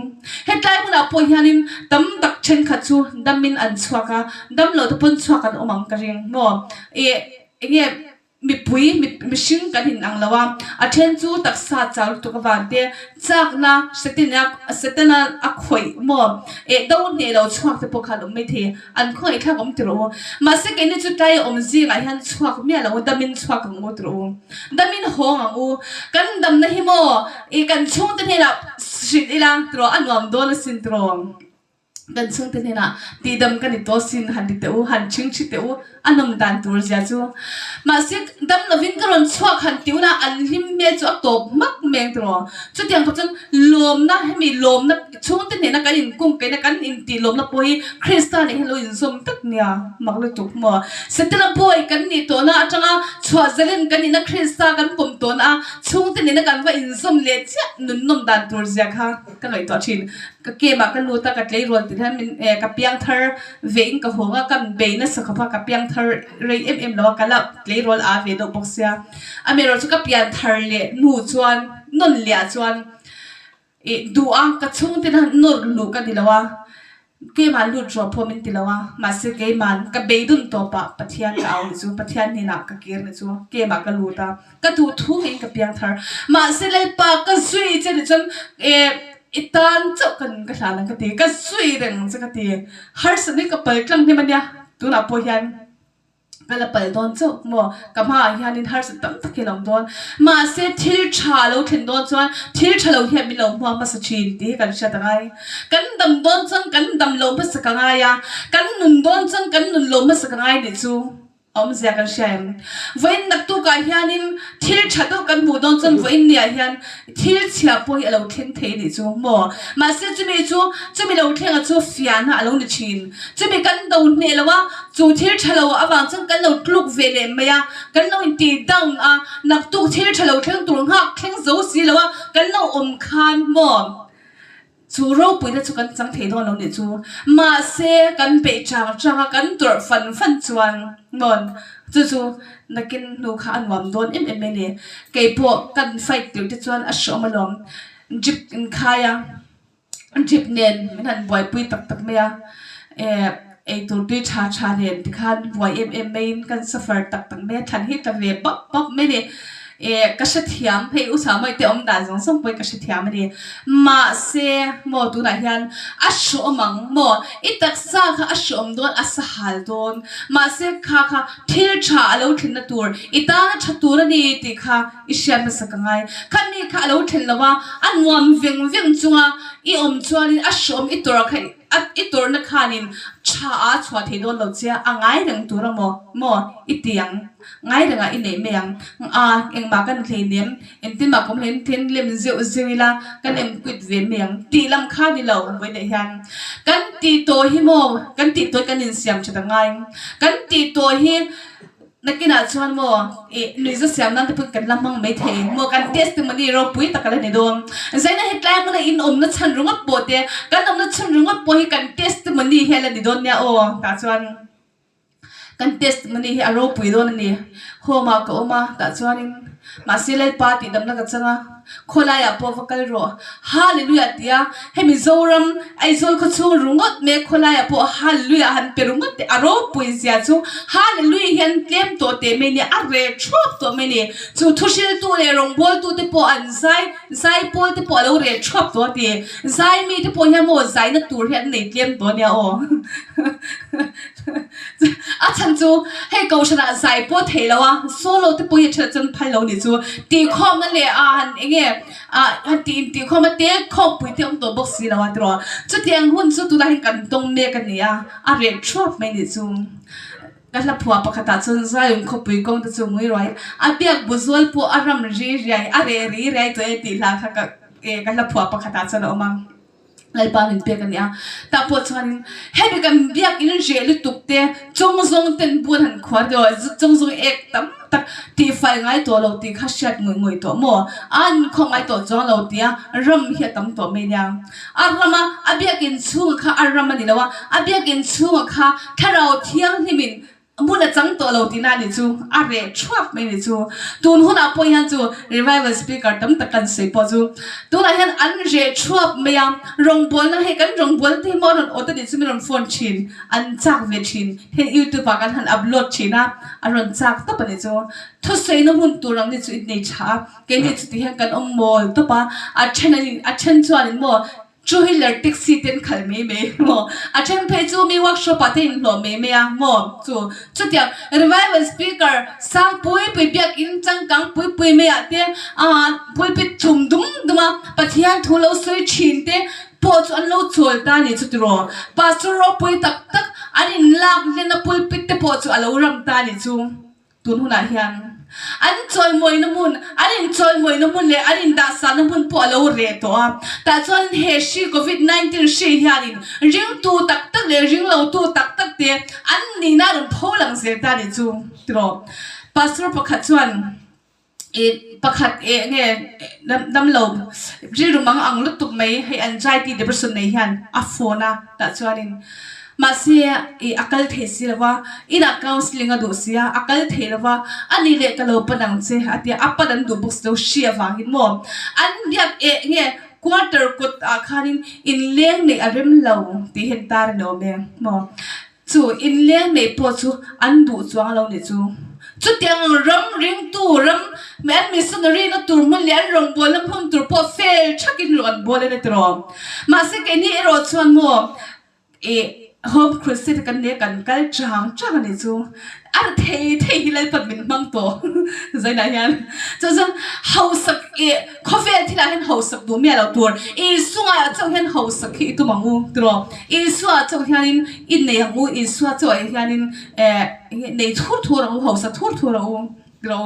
Hetlai hmunah pawh hianin tam tak thenkhat chu damin an chhuak a, dam lo te pawn chhuak an awm ang ka ring maw? Ih enge mipui mihring kan in ang lo a, a then chu taksa chau lutuk avang te chakna Setana Setana a khawih maw? Ih do hneh lo chhuak te pawh kha an awm maithei. An khawngaih thlak awm tirh u. Mahse keini chu tlai awm zingah hian chhuak miah lo u, damin chhuak ang u tirh u. Damin hawng ang u. Kan damna hi maw i kan chhungte hnenah hrilh ila tiraw a nuam dawn asin tiraw. Kan chhungte hnenah tihdam ka ni tawh sin han ti teh u, han chhingchhi teh u. A nawm dan tur zia chu. Mahse dam lovin ka rawn chhuak han ti una an hlim hmel chu a tawp hmak meng tiraw. Chutiang khawp chuan lawmna hemi lawmna chhungte hnena kan inkung kaihna kan intih lawmna pawh hi Krista nen hian lo inzawm vek nia mak lutuk maw. Setana bawi kan nih tawhna atanga chhuah zalen kan nihna Krista kan pawm tawhna a chhungte nena kan va inzawm leh chiah nun nawm dan tur zia kha ka ngaihtuah thin. Ka camp ah ka lut a ka tleirawl tih hian min ka piang thar Ve in ka hawng a, ka bei nasa khawp a, ka piang thar rei em em lo a, ka la tleirawl a ve deuh bawk sia. Amaherawhchu ka pian thar leh hnu chuan nawn leh ah chuan ih duh a, ka chhungte na nawr luh ka ni lo a, keimah lut rawh pawh min ti lo a, mahse keiman ka beidun tawp ah Pathian ka au ni chu, Pathian hnenah ka kir ni chu, keimah ka lut a, ka duh thu ngeiin ka piang thar. Mahse Lalpa ka zui che ni chuan eh I tan chauh ka nun ka hlan ang ka ti, ka zui reng ang che ka ti. Harsat hi ka pal tlang hnem a nia, tunah pawh hian ka la pal dawn chauh maw, ka hmaah hianin harsat tam tak hi a lo awm dawn. Mahse thil tha a lo thlen dawn chuan thil tha lo hian min lo hmuak hmasa thin tih hi kan hriat a ngai. Kan dam dawn chuan kan dam lo hmasa ka ngai a, kan nun dawn chuan kan nun lo hmasa ka ngai nih chu. Awmzia kan hria em? Vawiin naktukah hianin thil tha deuh kan hmuh dawn chuan vawiin niah hian thil chhia pawh hi a lo thleng thei anih chu maw? Mahse chumi chu chumi lo thlenga chu fiahna a lo ni thin. Chumi kan do hneh lo a, chu thil tha lo avang chuan kan lo tluk ve leh mai a, kan lo inti down a, naktuk thil tha lo thleng tur nghak thleng zo si lo a kan lo awm khan maw? Chu ropuina chu kan chang thei dawn lo nih chu. Mahse, kan beih chang chang a, kan tawrh fan fan chuan nawn chu chu nakin hnu kha a nuam dawn em em mai a ni. Keipawh kan fight tirh te chuan a hreawm alawm. Jeep inkhai a. Jeep nen min han buaipui tak tak mai a, eh eitur tui tha tha nen tikhan buai em em maiin kan suffer tak tak mai a, thlan hi tla ve bap bap mai a ni. Eh ka hrethiam hei u Samuel te awm dan zawng zawng pawhin ka hrethiam a ni. Mahse maw tunah hian a hreawm ang maw i taksa kha a hreawm dawn a sahal dawn mahse kha kha thil tha a lo thlenna tur i tana tha tur a ni tih kha I hriat hmasa ka ngai. Kha mi kha a lo thlen lo a, a nuam veng veng chunga i awm chuanin a hreawm i tawrh kha i tawrhna khanin tha a chhuah thei dawn lo che a, a ngai reng tur a maw? Maw? I ti ang. Ngai rengah i neih mai ang. A, engmah kan hlei nem, engtin mah ka awm hlei then lem zeuh zeuh ila ka nem quit ve mai ang tih lam kha ni lo vawiinah hian kan tih tawh hi maw kan tih tawh hi kan insiam that a ngai. Kan tih tawh hi. Nakinah chuan maw ih nuihza siam nan te pawh kan la hmang mai thei maw kan testimony ropui tak a la ni dawn. Zaina hetlai hmuna in awmna chhan ringawt pawh te kan awmna chhan ringawt pawh hi kan testimony hi a la ni dawn nia aw tah chuan kan testimony hi a ropui dawn a ni. Home ah ka awm a tah chuanin mahse Lalpa tih damna ka chang a. Khawlaiah pawh va kal rawh. Hallelujah tia hemi Zoram Aizawl khaw chhung ringawt mai khawlaiah pawh Hallelujah han pe ringawt teh a ropui zia chu Hallelujah hian tlem tawh teh mai nia a reh thuap tawh mai ni. Chu thuhriltu leh rawngbawltu te pawh an zai zai pawl te pawh a lo reh thuap tawh a ti. Zai mi te pawh hian maw zaina tur hi an nei tlem tawh nia aw. A chhan chu hei kohhranah zai pawh thei lo a, solo te pawh hi a ṭhelh chuan phal lo nih chu. Tihkhawmna leh a han eng nge a han tih intihkhawm a te khawmpui te awm tawh bawk si lo a tiraw. Chutiang hun chu tunah hian kan tawng mek a ni a, a reh thuap mai nih chu. Ka hla phuah pakhatah chuan Zion khawpui kawng te chu ngui ruai a biak bu zual pawh a ram ri riai a reh ri riai tawh e tih hla kha ka ka hla phuah pakhatah chuan a awm a. Lalpa min pek a ni a, tah pawh chuanin hemi kan biakin reh lutuk te chawng zawng ten bun han khuar deuh a, chawng zawng ek tam tak tihfai ngai tawh lo tih kha hriat ngawih ngawih tawh maw? A inkhawm ngai tawh chuang lo tia ram hi a tam tawh mai nia. A rama a biakin chhunga kha a ram a ni lo a, a biakin chhunga kha thlarau thianghlimin Hmun a chang tawh lo tihna a nih chu, a reh thuap mai a nih chu. Tun hunah pawh hian chu revival speaker tam tak kan sawi pawh chu tunah hian an reh thuap mai a, rawngbawlna hei kan rawngbawlna te hi maw a rawn awt a nih chu min rawn phone thin, an chak ve thin, heng youtube ah kan han upload thin a, a rawn chak tawp a nih chu. Thusawina hmun tur ang nih chu innei tha a, keini chu tihian kan awm mawl tawp a, a then an a then chuanin maw Two wheeler taxi te an khalh mai mai maw? A then phei chu mi workshop ah te inhlawh mai mai a maw? Chu chutiang revival speaker sang pui pui biakin changkang pui pui mai ah te ah pulpit chum dum dum a Pathian thu lo sawi thin te pawh chu an lo chawl ta a ni chu tiraw? Pastor ropui tak tak an inlak hlen a pulpit te pawh chu a lo ram ta a ni chu. Tun hunah hian an chawimawina hmun, an inchawimawina hmun leh an indahsahna hmun pawh a lo reh tawh a. Tah chuan he hri Covid 19 hri hianin ringtu tak tak leh ringlotu tak tak te an nihna a rawn pho lang zel ta a nih chu tiraw. Pastor pakhat chuan ih pakhat eh nge damlo rilru mang ang lutuk mai hei anxiety depression nei hian a phone a tah chuanin mahse ih a kal thei si lo va inah counselling a duh si a a kal thei lo va a ni leh ka lo pan ang che a tia a pan an duh bawk si lo hri avangin maw an biak eh nge quarter kawt ah khanin inleng neih a rem lo tih hian tar a ni awm e maw. Chu inleng neih pawh chu an duh chuang lo nih chu. Chutiang ang ram ringtu ram an missionary na tur hmun leh an rawngbawlna hmun tur pawh fel thakin rawh an bawl a ni tiraw. Mahse keini erawh chuan maw ih Home Crusade kan nei a kan kal chang chang a nih chu. A ra thei thei hi Lalpan min hmang tawh zainah hian. Chu chuan hausak ih khawvel thilah hian hausak duh miah lo tur Isua chauh hian hausak hi i tum ang u tiraw. Isua chauh hianin i nei ang u, Isua chauh ah hianin eh nei thur thur ang u, hausa thur thur ang u. Tilo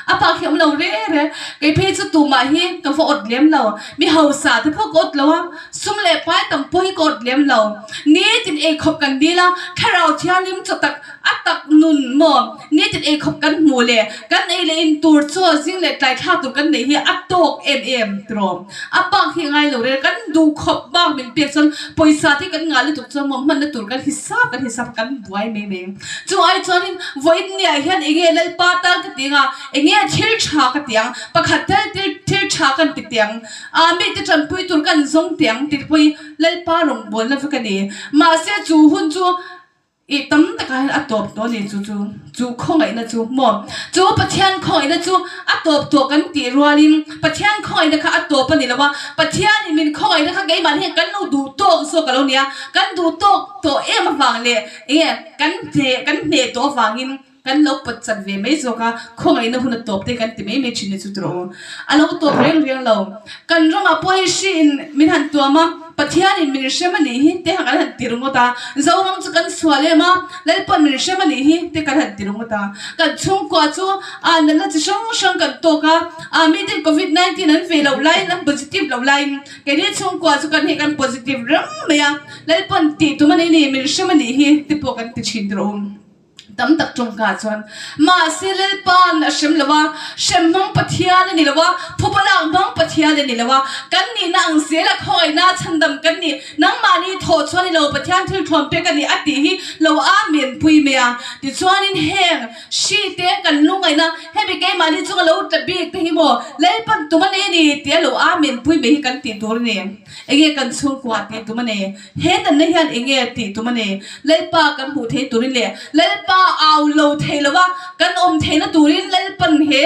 a bak hi awm lo re re. Kei phei chu tumah hi ka va awt lem lo. Mi hausa te pawh ka awt lo a, sum leh pai tam pawh hi ka awt lem lo. Nitin eikhawp kan dil a, thlarau thianghlim chaw tak a tak nun maw nitin eikhawp kan hmuh leh kan ei leh in tur chaw zing leh tlai thlak tur kan neih hi a tawk em em tiraw. A bak hi ngai lo re kan duh khawp bak min pek chuan pawisa te kan ngah lutuk chuan maw hmanna tur kan hisap kan hisap kan buai mai mai. Chu ai chuanin vawiin niah hian eng nge Lalpa tan ka ti anga eng nge thil tha ka ti ang, pakhat tel thil tha kan ti teh ang, ah mite tanpui tur kan zawng teh ang tih te pawh hi Lalpa rawngbawlna vek a ni. Mahse chu hun chu Ih tam takah hian a tawp tawh a ni chu chu chu khawngaihna chu maw? Chu Pathian khawngaihna chu a tawp tawh kan tih rualin Pathian khawngaihna kha a tawp a ni lo a, Pathianin min khawngaihna kha keimahni hian kan lo duh tawk zawk a lo nia, kan duh tawk tawh em avang leh enge kan hneh kan hneh tawh avangin kan lo pawt chat ve mai zawk a, khawngaihna hun a tawp te kan ti mai mai thin ni chu tawh u. A lo tawp reng reng lo. Kan ramah pawh hei hri in min han tuam a, Pathianin min hrem a nih hi te kan han ti ringawt a, Zoram chu kan sual em a, Lalpawn min hrem a nih hi te kan han ti ringawt a. Kan chhungkua chu ah natna chi hrang hrang kan tawk a, ah miten covid 19 an vei loh laiin an positive loh laiin keini chhungkua chu kan hei kan positive reng mai a, Lalpawn tih tum a nei ni min hrem a nih hi te pawh kan ti thin rawh u. Tam tak tawngka chuan, Mahse Lalpa'n a hrem lo a, hrem hmang Pathian a ni lo a, phupa lak hmang Pathian a ni lo a, kan nihna ang zela khawngaihna chhandam kan ni, nangmahni thawh chuan i lo Pathian thil thuam pek a ni a tih hi lo Amen pui mai a. Tichuanin heng hri te kan lungaihna hemi keimahni chunga lo tla bik te hi maw Lalpa'n tum a nei a ni tia lo Amen pui mai hi kan tih tur a ni. Enge kan chhungkua tih tum a ni? He danna hian eng nge tih tum a ni? Lalpa kan hmuh theih turin leh Lalpa au lo thei lova kan awm theihna turin Lalpan he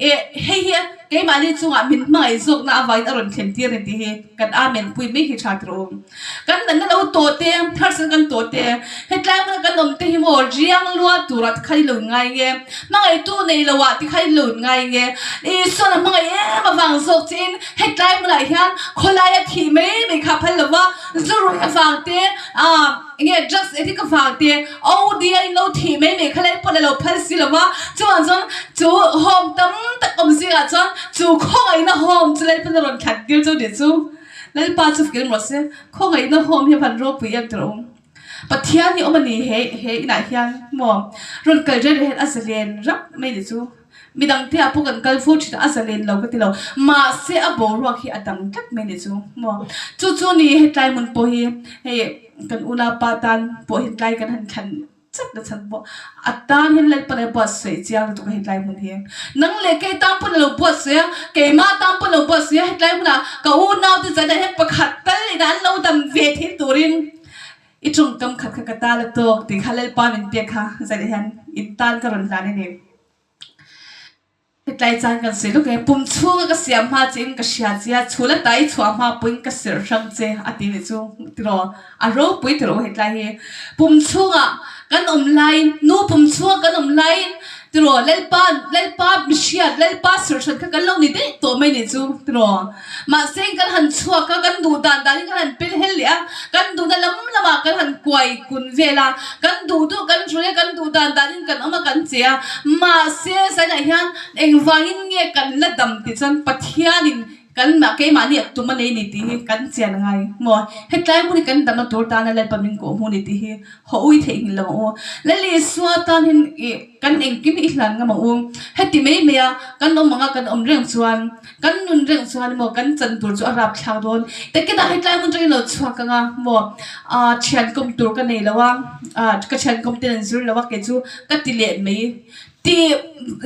eh hei hi keimahni chungah min hmangaih zawkna avangin a rawn thlen tir a ni tih hi kan Amen pui mai hi tha tirh u. Kan danna lo tawh te, harsatna kan tawh te, hetlai hmuna kan awm te hi maw riang lua turah tikhan i lo inngai nge? Hmangaihtu nei loah tikhan i lo inngai nge? Isuan a hmangaih em avang zawk chiin hetlai hmunah hian khawlaia thih mai mai kha a phal lova, Zu rui avang te, ah nge drugs addict avang te, OD a in lo thih mai mai kha lai pawn a lo phal si lo va, chuan chuan chu home tam tak awm zingah chuan chu khawngaihna home chu Lalpa'n a rawn thlan tir chu ni chu Lalpa chu fak in rawh se, khawngaihna home hi a van ropui em tawh rawh u. Pathian hi awm a ni he he inah hian maw rawn kal reng reng hian a zalen rap mai ni chu. Midang te ah pawh kan kal fo thin a, a zalen lo ka ti lo. Mahse a boruak hi a dang tlat mai ni chu maw. Chu chu ni hetlai hmun pawh hi hei kan unaupa tan pawh hi tlai kan han thlan chat na chhan pawh a tan hian Lalpan a buatsaih chiang lutuk a hetlai hmun hi. Nang leh kei tan pawn a lo buatsaih a, keimah tan pawn a lo buatsaih a hetlai hmunah ka unaute zanah hian pakhat tal inah an lo dam ve thei turin I tawngkam khat kha ka ta la tawk tih kha Lalpa min pek kha zan hian in tan ka rawn hlan a ni. Hetlai chan kan sawi lawk e, pum chhunga ka siam hma che in ka hria che a, chhul ata i chhuah hma pawhin ka serh hrang che a ti nih chu tiraw, a ropui tiraw hetlai hi. Pum chhunga kan awm laiin, nu pum chhunga kan awm laiin tiraw Lalpa, Lalpa mihriat, Lalpa serh hran kha kan lo ni daih tawh mai nih chu tiraw. Mahse kan han chhuak a, kan duh dan danin kan han pel hel leh a, kan duhna lam lamah kan han kuai kun vel a, kan duh duh kan hrui a, kan duh dan danin kan awm a, kan che a. Mahse zainah hian engvangin nge kan la dam tih chuan Pathianin kan mah keimahni a tum a nei ni tih hi kan chian ngai maw? Hetlai hmun hi kan damna tur tana Lalpa min kawh hmu ni tih hi haw ui theihnghilh lo ang u. Lal Isua tan hian ih kan engkim hi i hlan ngam ang u. Heti mai mai a kan awm ang a, kan awm reng chuan Kan nun reng chuan maw kan chan tur chu a rap thlak dawn. Takinah hetlai hmun atangin lo chhuak ang a maw ah thian kawm tur ka nei lo a, ah ka thian kawm ten an zir lo a kei chu ka ti leh mai tih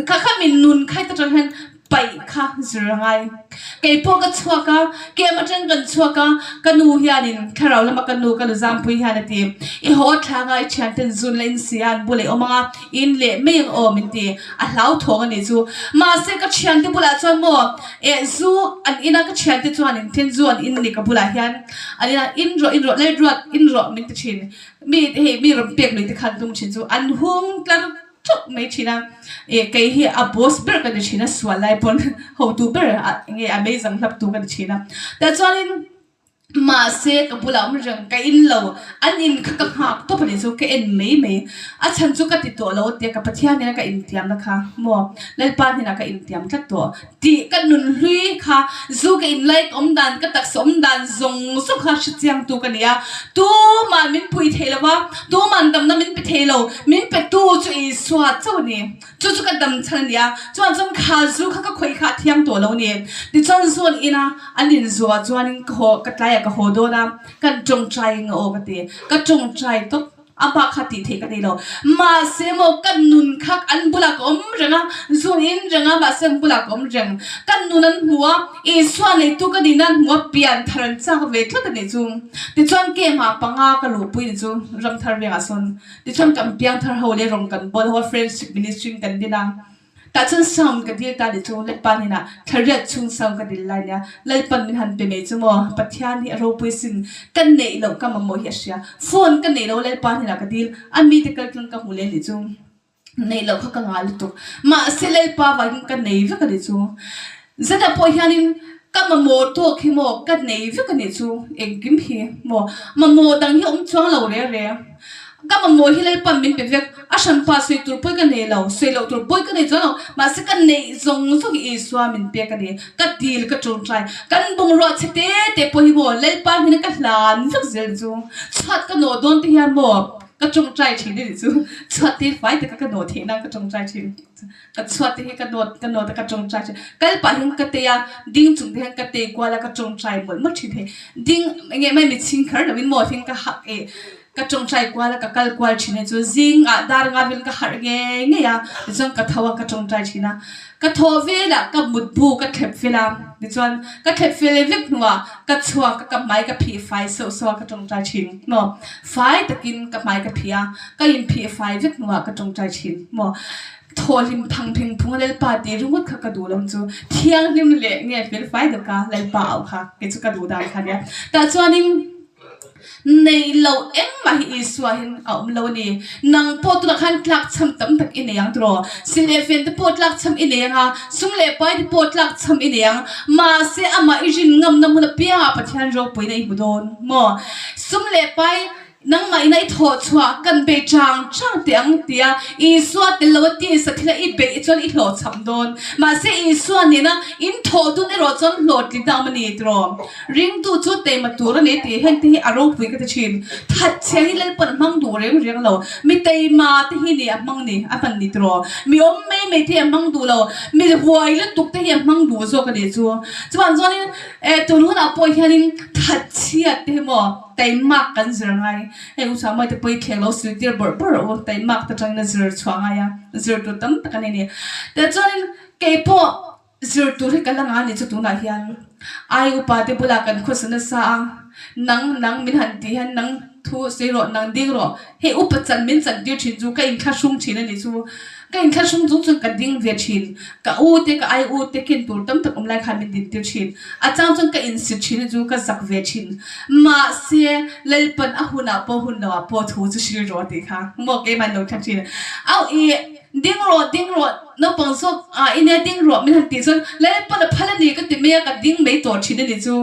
kha kha min nun khai ta tang hian paih kha zir a ngai. Kei pawh ka chhuak a, kem atang kan chhuak a, ka nu hianin thlarau lama ka nu ka nu Zampui hian a ti, i haw thlanga i thian ten zun la in si a an bulah i awm ang a, In leh mai ang aw min ti, a hlauthawng a nih chu. Mahse ka thiante bulah chuan maw eh zu an in a, ka thiante chuan in then zu an in a ni ka bulah hian an in a, in rawh in rawh Lalruat in rawh min ti thin. Mi hei mi rawn pek lui te khan tum thin chu an hung tlar theuh mai thin a, eh kei hi a boss ber ka ni thin a, sual lai pawn hotu ber nge a meizang hlap tu ka ni thin a. Tah chuanin. Mahse, ka bulah awm reng ka in lo. An in kha ka nghak tawp a nih chu, ka en mai mai. A chhan chu ka ti tawh lo tia ka Pathian nena ka intiamna kha maw Lalpa hnenah ka intiam tlat tawh tih ka nun hlui kha zu ka in lai ka awm dan, ka taksa awm dan zawng zawng kha hrechiangtu ka ni a. Tuman min pui thei lo va, tuman damna min pe thei lo, min petu chu Isua chauh a ni. Chu chu ka dam chhan a nia, chuan chuan kha zu kha ka khawih kha a thiang tawh lo a ni. Tichuan zu an in a, an in zuah chuanin ka haw, ka tlaiah ka haw dawn a, kan tawngtai eng aw ka ti. Ka tawngtai tawp, a bak kha tih theih ka nei lo. Mahse maw ka nun kha an bulah ka awm reng a, zu an in reng a, mahse an bulah ka awm reng. Ka nun an hmu a, Isua neitu ka nihna an hmu a, pian thar an chak ve tlat a nih chu. Tichuan kemah panga ka luhpui ni chu Ramthar vengah sawn. Tichuan kan piangthar ho leh rawng kan bawl ho a friendship ministry in kan din a, tah chuan sound ka dil ta ni chu Lalpa hnenah thlariat chhung sound ka dil lai nia Lalpan min han pe mai chu maw Pathian hi a ropui sin ka neih loh ka mamawh hi a hria phone ka neih loh Lalpa hnenah ka dil a mite kaltlang ka hmu leh ni chu neih loh kha ka ngah lutuk mahse Lalpa vangin ka nei vek a ni chu Zeta pawh hianin ka mamawh tawk hi maw ka nei vek a nih chu engkim hi maw mamawh dang hi a awm chuang lo reng reng ka mamawh hi Lalpan min pe vek a hranpa sawi tur pawi ka nei lo sawi loh tur pawi ka nei chuang lo mahse ka neih zawng zawng hi Isua min pek a ni ka dil ka tawngtai kan bungrua chhe te te pawh hi maw Lalpa hnena ka hlan vek zel chu chhuat ka nawh dawn te hian maw ka tawngtai thin a nih chu chhuat te fai taka ka nawh theih nan ka tawngtai thin. Ka chhuat te hi ka nawt ka nawt a ka tawngtai thin. Kal pah hian ka tei a, ding chung te hian ka tei kual a ka tawngtai mawlh mawlh thin hei. Ding eng nge mai mitchhing kher lo in maw hian ka hak eh ka tawngtai kual a ka kal kual thin hei chu zing ah dar nga vel ka harh ngei ngei a tichuan ka tho a ka tawngtai thin a. Ka thaw vel ah ka mutbu ka thlep fel a tichuan ka thlep fel vek hnuah ka chhuak a ka hmai ka phih fai sauh sauh a ka tawngtai thin maw. Fai takin ka hmai ka phih a ka inphih fai vek hnuah ka tawngtai thin maw. Thawhlim phang pheng phung a Lalpa tih ringawt kha ka duh lo chu thianghlim leh nge fel fai deuh ka Lalpa auh kha kei chu ka duh dan kha nia. Tah chuanin neih loh engmah hi Isua hian a awm lo a ni. Nang pawh tunah khan tlak chham tam tak i nei ang tiraw? Sil leh fen te pawh tlak chham i nei ang a, sum leh pai te pawh tlak chham i nei ang. Mahse amah i rin ngamna hmun apiangah Pathian ropuina i hmu dawn maw? Sum leh pai Nangmah ina i thawh chhuah kan bei chang chang teh ang tia Isua tel lo a tisa thila i beih chuan i hlawhchham dawn. Mahse Isua nena in thawh dun erawh chuan hlawhtling ta awm a ni tiraw? Ringtu chu teima tur a ni tih heng te hi a ropui ka ti thin. Thatchhia hi Lalpan a hmang duh reng reng lo. Mi teima te hi ni a hmang ni a hman ni tiraw? Mi awm mai mai te hi a hmang duh lo. Mi huai lutuk te hi a hmang duh zawk a ni chu. Chuvang chuanin eh tun hunah pawh hianin thatchhia te hi maw? Taimak kan zir ngai. Hei u Samuai te pawh i thleng lo sil tir bawrh bawrh rawh u. Taimak te tangin a zir chhuah ngai a, zir tur tam tak a nei a ni. Tichuanin kei pawh zir tur hi ka la ngai a ni chu tunah hian ai upa te bulah kan khawsa nasa a, nang nang min han tih hian nang thu sawi rawh, nang ding rawh. Hei upa chan min chan tir thin chu ka inthlahrung thin a ni chu. Ka inthlahrung chung chuan ka ding ve thin. Ka u te ka ai u te ken tur tam tak awm lai khan min din tir thin. A chang chuan ka insit thin a chu ka zak ve thin. Mahse, Lalpan a hunah pawh hun loah pawh thu chu hril rawh tih kha maw keimah lo thlang thin. Au i ding rawh ding rawh naupang zawk ah i nia ding rawh min han tih chuan Lalpan a phal a ni ka ti mai a ka ding mai tawh thin a ni chu.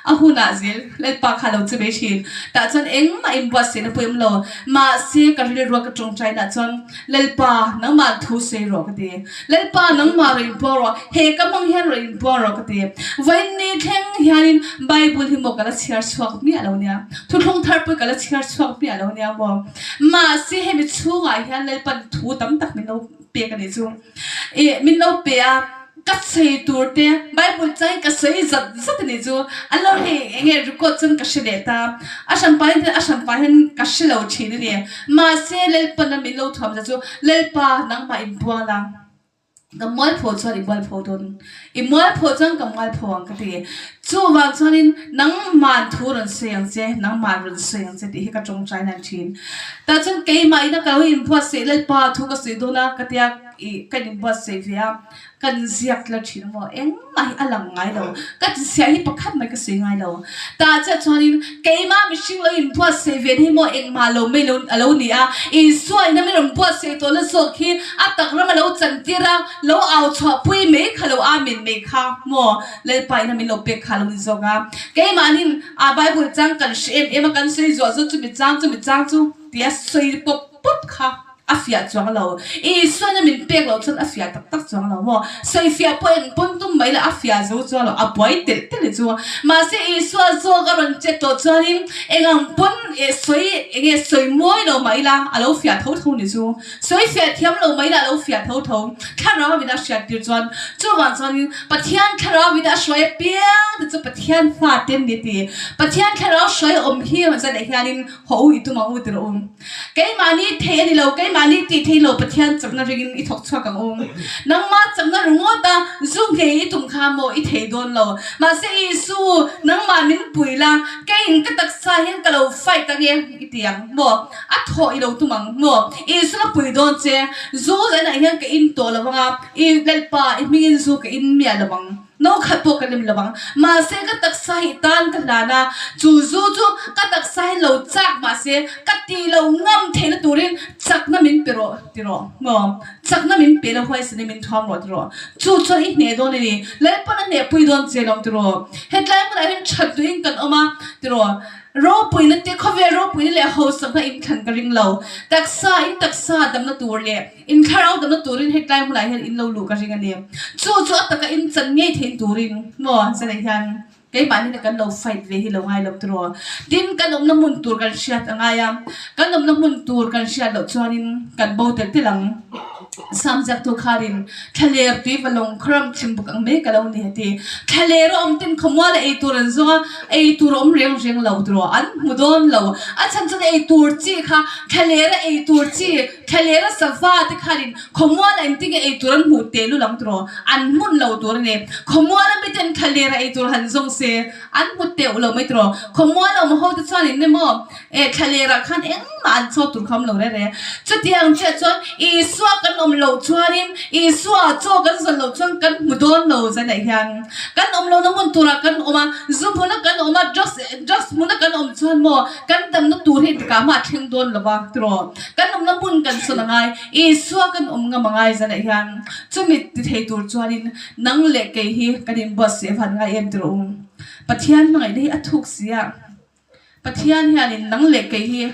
A hunah zel Lalpa kha lo che mai thin. Tah chuan engmah inbuatsaihna pawh i awm lo. Mahse, ka rilrua ka tawngtainaah chuan Lalpa, nangmah thu sawi rawh ka ti. Lalpa, nangmah rawn inpuang rawh. He ka hmang hian rawn inpuang rawh ka ti. Vawiinni thleng hianin Bible hi maw ka la chhiar chhuak miah lo nia. Thuthlung thar pawh ka la chhiar chhuak miah lo nia maw. Mahse, hemi chhungah hian Lalpan thu tam tak min lo pek a nih chu. Ih, min lo pe a, ka sawi tur te, Bible changin ka sawi zat zat a nih chu. An lo hei eng nge record chuan ka hre leh ta. A hranpa hian a hranpa hian ka hre lo thin a ni. Mahse, Lalpana min lo thuam zat chu, Lalpa, nangmah inbual a, ka mualpho chuan i mualpho dawn. I mualpho chuan ka mualpho ang ka ti. Chuvang chuanin nangmah thu rawn sawi ang che, nangmah rawn sawi ang che tih hi ka tawngtai nan thin. Tah chuan keimah ina ka lo inbuatsaih Lalpa thu ka sawi dawn a ka tia. I kan inbuatsaih ve a, kan ziak tla thin maw engmah hi a lang ngai lo. Ka tisiah hi pakhat mai ka sawi ngai lo. Tah chiah chuanin keimah mihring lo inbuatsaih ve na hi maw engmah lo mai lo a lo ni a, Isua ina min rawn buatsaih tawh na zawk hi a tak ram a lo chantir a, lo au chhuah pui mai kha lo amen mai kha maw Lalpa ina min lo pek kha a lo ni zawk a. Keimahnin a Bible chang kan hre em em a, kan sawi zuah zawt chumi chang chumi chang chu tia sawi pawp pawp kha. A fiah chuang lo. Isuan a min pek loh chuan a fiah tak tak chuang lo maw? Sawifiah pawh eng pawn tum mai la a fiah zo chuang lo, a buai telh telh i chu. Mahse Isua zawk a rawn chet tawh chuanin eng ang pawn eh sawi eng nge sawi mawi lo mah ila a lo fiah tho tho ni chu. Sawi fiah thiam lo mah ila a lo fiah tho tho. Thlarau in a hriat tir chuan chuvang chuanin Pathian thlarau in a hruai apiang te chu Pathian fate an ni ti. Pathian thlarau hruai awm hi zanah hianin haw u i tum ang u ti rawh u. Keimahni thei a ni lo, keimahni tih thei lo Pathian chakna ringin i thawk chhuak ang u. Nangmah chakna ringawt a zu ngei i tum kha maw i thei dawn lo. Mahse Isu, nangmah min pui la, keiin ka taksa hian ka lo fight ang e i ti ang maw? A thawh i lo tum ang maw? Isu la pui dawn che, zu zainah hian ka in tawh lo ang a, i Lalpa i hmingin zu ka in miah lo ang. No khat pawh ka lem lo ang. Mahse ka taksa hi tan ka hlan a, chu zu chu ka taksa hi lo chak mahse ka tih lo ngam theihna turin chakna min pe rawh ti rawh maw? Chakna min pe la huaisen in min thuam rawh ti rawh. Chu chuan i hneh dawn a ni. Lalpawn a hneh pui dawn che lawm ti rawh. Hetlai hmunah hian that duhin kan awm a ti rawh. Ropuina te khawvel ropuina leh hausakna inthlan ka ring lo. Taksa in taksa damna tur leh In thlarau damna turin hetlai hmunah hian in lo luh ka ring a ni. Chu chu a taka in chan ngei theih turin maw zanah hian keimahni kan lo fight ve hi lo ngai lo tiraw. Tin, kan awmna hmun tur kan hriat a ngai a, kan awmna hmun tur kan hriat loh chuanin kan bo telh telh ang. Sam ziaktu kharin thlaler tui va lawng kharam chim buk ang mai ka lo ni a ti. Thlaler a awm ten khawmual a ei tur an zawng a, ei tur a awm reng reng lo tiraw, an hmu dawn lo. A chhan chuan ei tur chi kha thlaler a ei tur chi Thlalera sava te khanin khawmuala engtinge ei tur an hmuh teh lul ang tiraw? An hmun lo tur a ni. Khawmuala miten thlalera ei tur han zawng se an hmu teuh lo mai tiraw? Khawmuala awm ho te chuanin emaw eh thlalera khan engmah an chaw tur kha awm lo reh reh. Chutiang chiah chuan Isua kan awm loh chuanin Isua chaw kan zawn loh chuan kan hmu dawn lo zanah hian kan awm lohna hmun turah kan awm a, zu hmuna kan awm a, drugs drugs hmuna kan awm chuan maw kan damna tur hi engtikah mah a thleng dawn lo va tiraw? Kan awmna hmun kan sawn a ngai, Isua kan awm ngam a ngai zanah hian chumi ti thei tur chuanin nang leh kei hi kan inbuatsaih a van ngai em ti rawh u. Pathian hmangaihna hi a thuk si a, Pathian hianin nang leh kei hi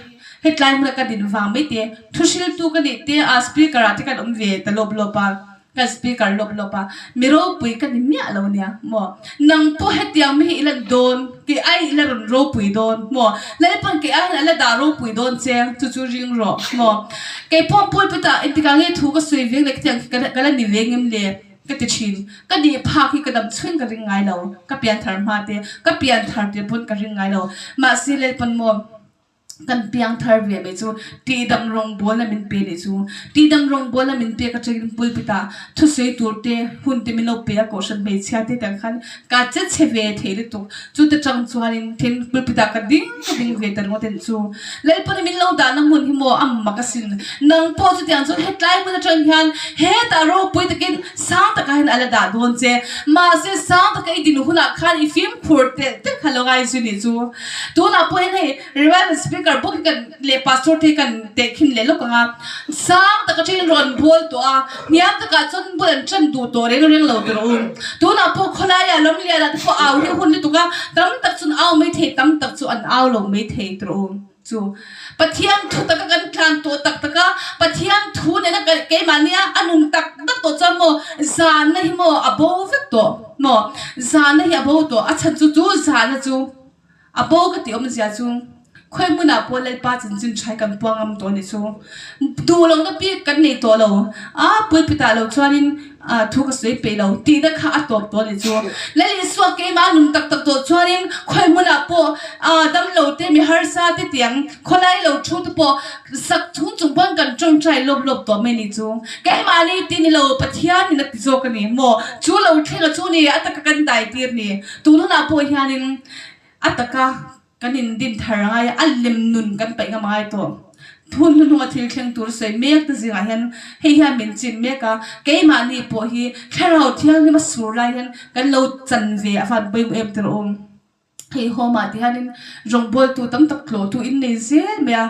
hetlai hmuna ka din vang mai te, thuhriltu ka nih te a speaker ah te kan awm ve ta lawp lawp a. Ka speaker lawp lawp a, mi ropui ka ni miah lo nia maw? Nang pawh hetiang mi hi i la dawn, kei ai i la rawn ropui dawn maw? Lalpawn kei ai hian a la dah ropui dawn che, chu chu ring rawh maw? Kei pawh pulpit ah engtikah nge thu ka sawi veng le khitiang khi ka la ni veng em le? ka ti thin. Ka nih phak hi ka dam chhun ka ring ngai lo, ka pianthar hma te, ka pianthar tir pawn ka ring ngai lo. Mahse Lalpawn maw? Kan piang thar ve mai chu tihdam rawngbawlna min pe nih chu. Tihdam rawngbawlna min pek atangin pulpit ah thusawi tur te hun te min lo pe a kohhran hmeichhia te tiang khan ka che chhe ve thei lutuk. Chu te tang chuanin then pulpit ah ka ding ka ding ve ta ringawt a nih chu. Lalpawhin min lo dahna hmun hi maw a mak asin. Nang pawh chutiang chuan hetlai hmun atang hian hetah ropui takin sang takah hian a la dah dawn che. Mahse sang taka i din hunah khan i fimkhur telh telh kha lo ngai zui nih chu. Tunah pawh hian hei Revival Speaker bawk hi kan leh Pastor te hi kan tehkhin leh lawk ang a. Sang taka ṭhen rawn bawl tawh a, hniam takah chuan bul an ṭan duh tawh reng reng lo ti rawh u. Tunah pawh khawlaiah Lamlianah te pawh au hi a hun lutuk a, tam tak chuan au mai thei, tam tak chu an au lo mai thei ti rawh u. Chu Pathian thu taka kan tlan tawh tak tak a, Pathian thu nena keimahnia a nun tak tak tawh chuan maw zahna hi maw a bo vek tawh maw? Zahna hi a bo tawh, a chhan chu chu zahna chu A bo ka tih awmzia chu khawi hmunah pawh Lalpa chanchin ṭhai kan puang ngam tawh a nih chu. Duh lohna bik kan nei tawh lo. A pulpit ah lo chuanin thu ka sawi peih lo tihna kha a tawp tawh a nih chu. Lal Isua keimah a nun tak tak tawh chuanin khawi hmunah pawh damlo te, mi harsa te tiang khawlai lo thu te pawh sak chung chung pawn kan ṭawngṭai lawp lawp tawh mai a nih chu. Keimahni ti ni lo Pathianin a ti zawk a ni maw? Chu lo thlenga chu ni a taka kan dai tir ni. Tun hunah pawh hianin a taka kan in din thar a ngai a, a lem nun kan paih ngam a ngai tawh. Hun hnuhnunga thil thleng tur sawi mek te zingah hian hei hian min chin mek a, keimahni pawh hi Thlarau Thianghlim a sur lai hian kan lo chan ve a van pawimawh em tirh awm. Hei home ah ti hianin rawngbawltu tam tak tlawhtu in nei zel mai a,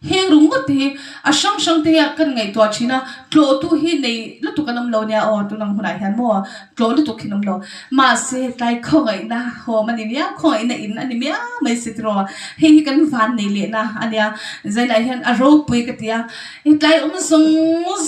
heng ringawt te hi a hrang hrang te hi kan ngaihtuah thin a, tlawhtu hi nei lutuk an awm lo nia aw tunang hunah hian maw tlawh lutuk hi an awm lo. Mahse tlai khawngaihna home a ni miau, khawngaihna in a ni miau mai si tiraw, hei hi kan van nei lehna a nia, zainah hian a ropui ka ti a, hetlai awm zawng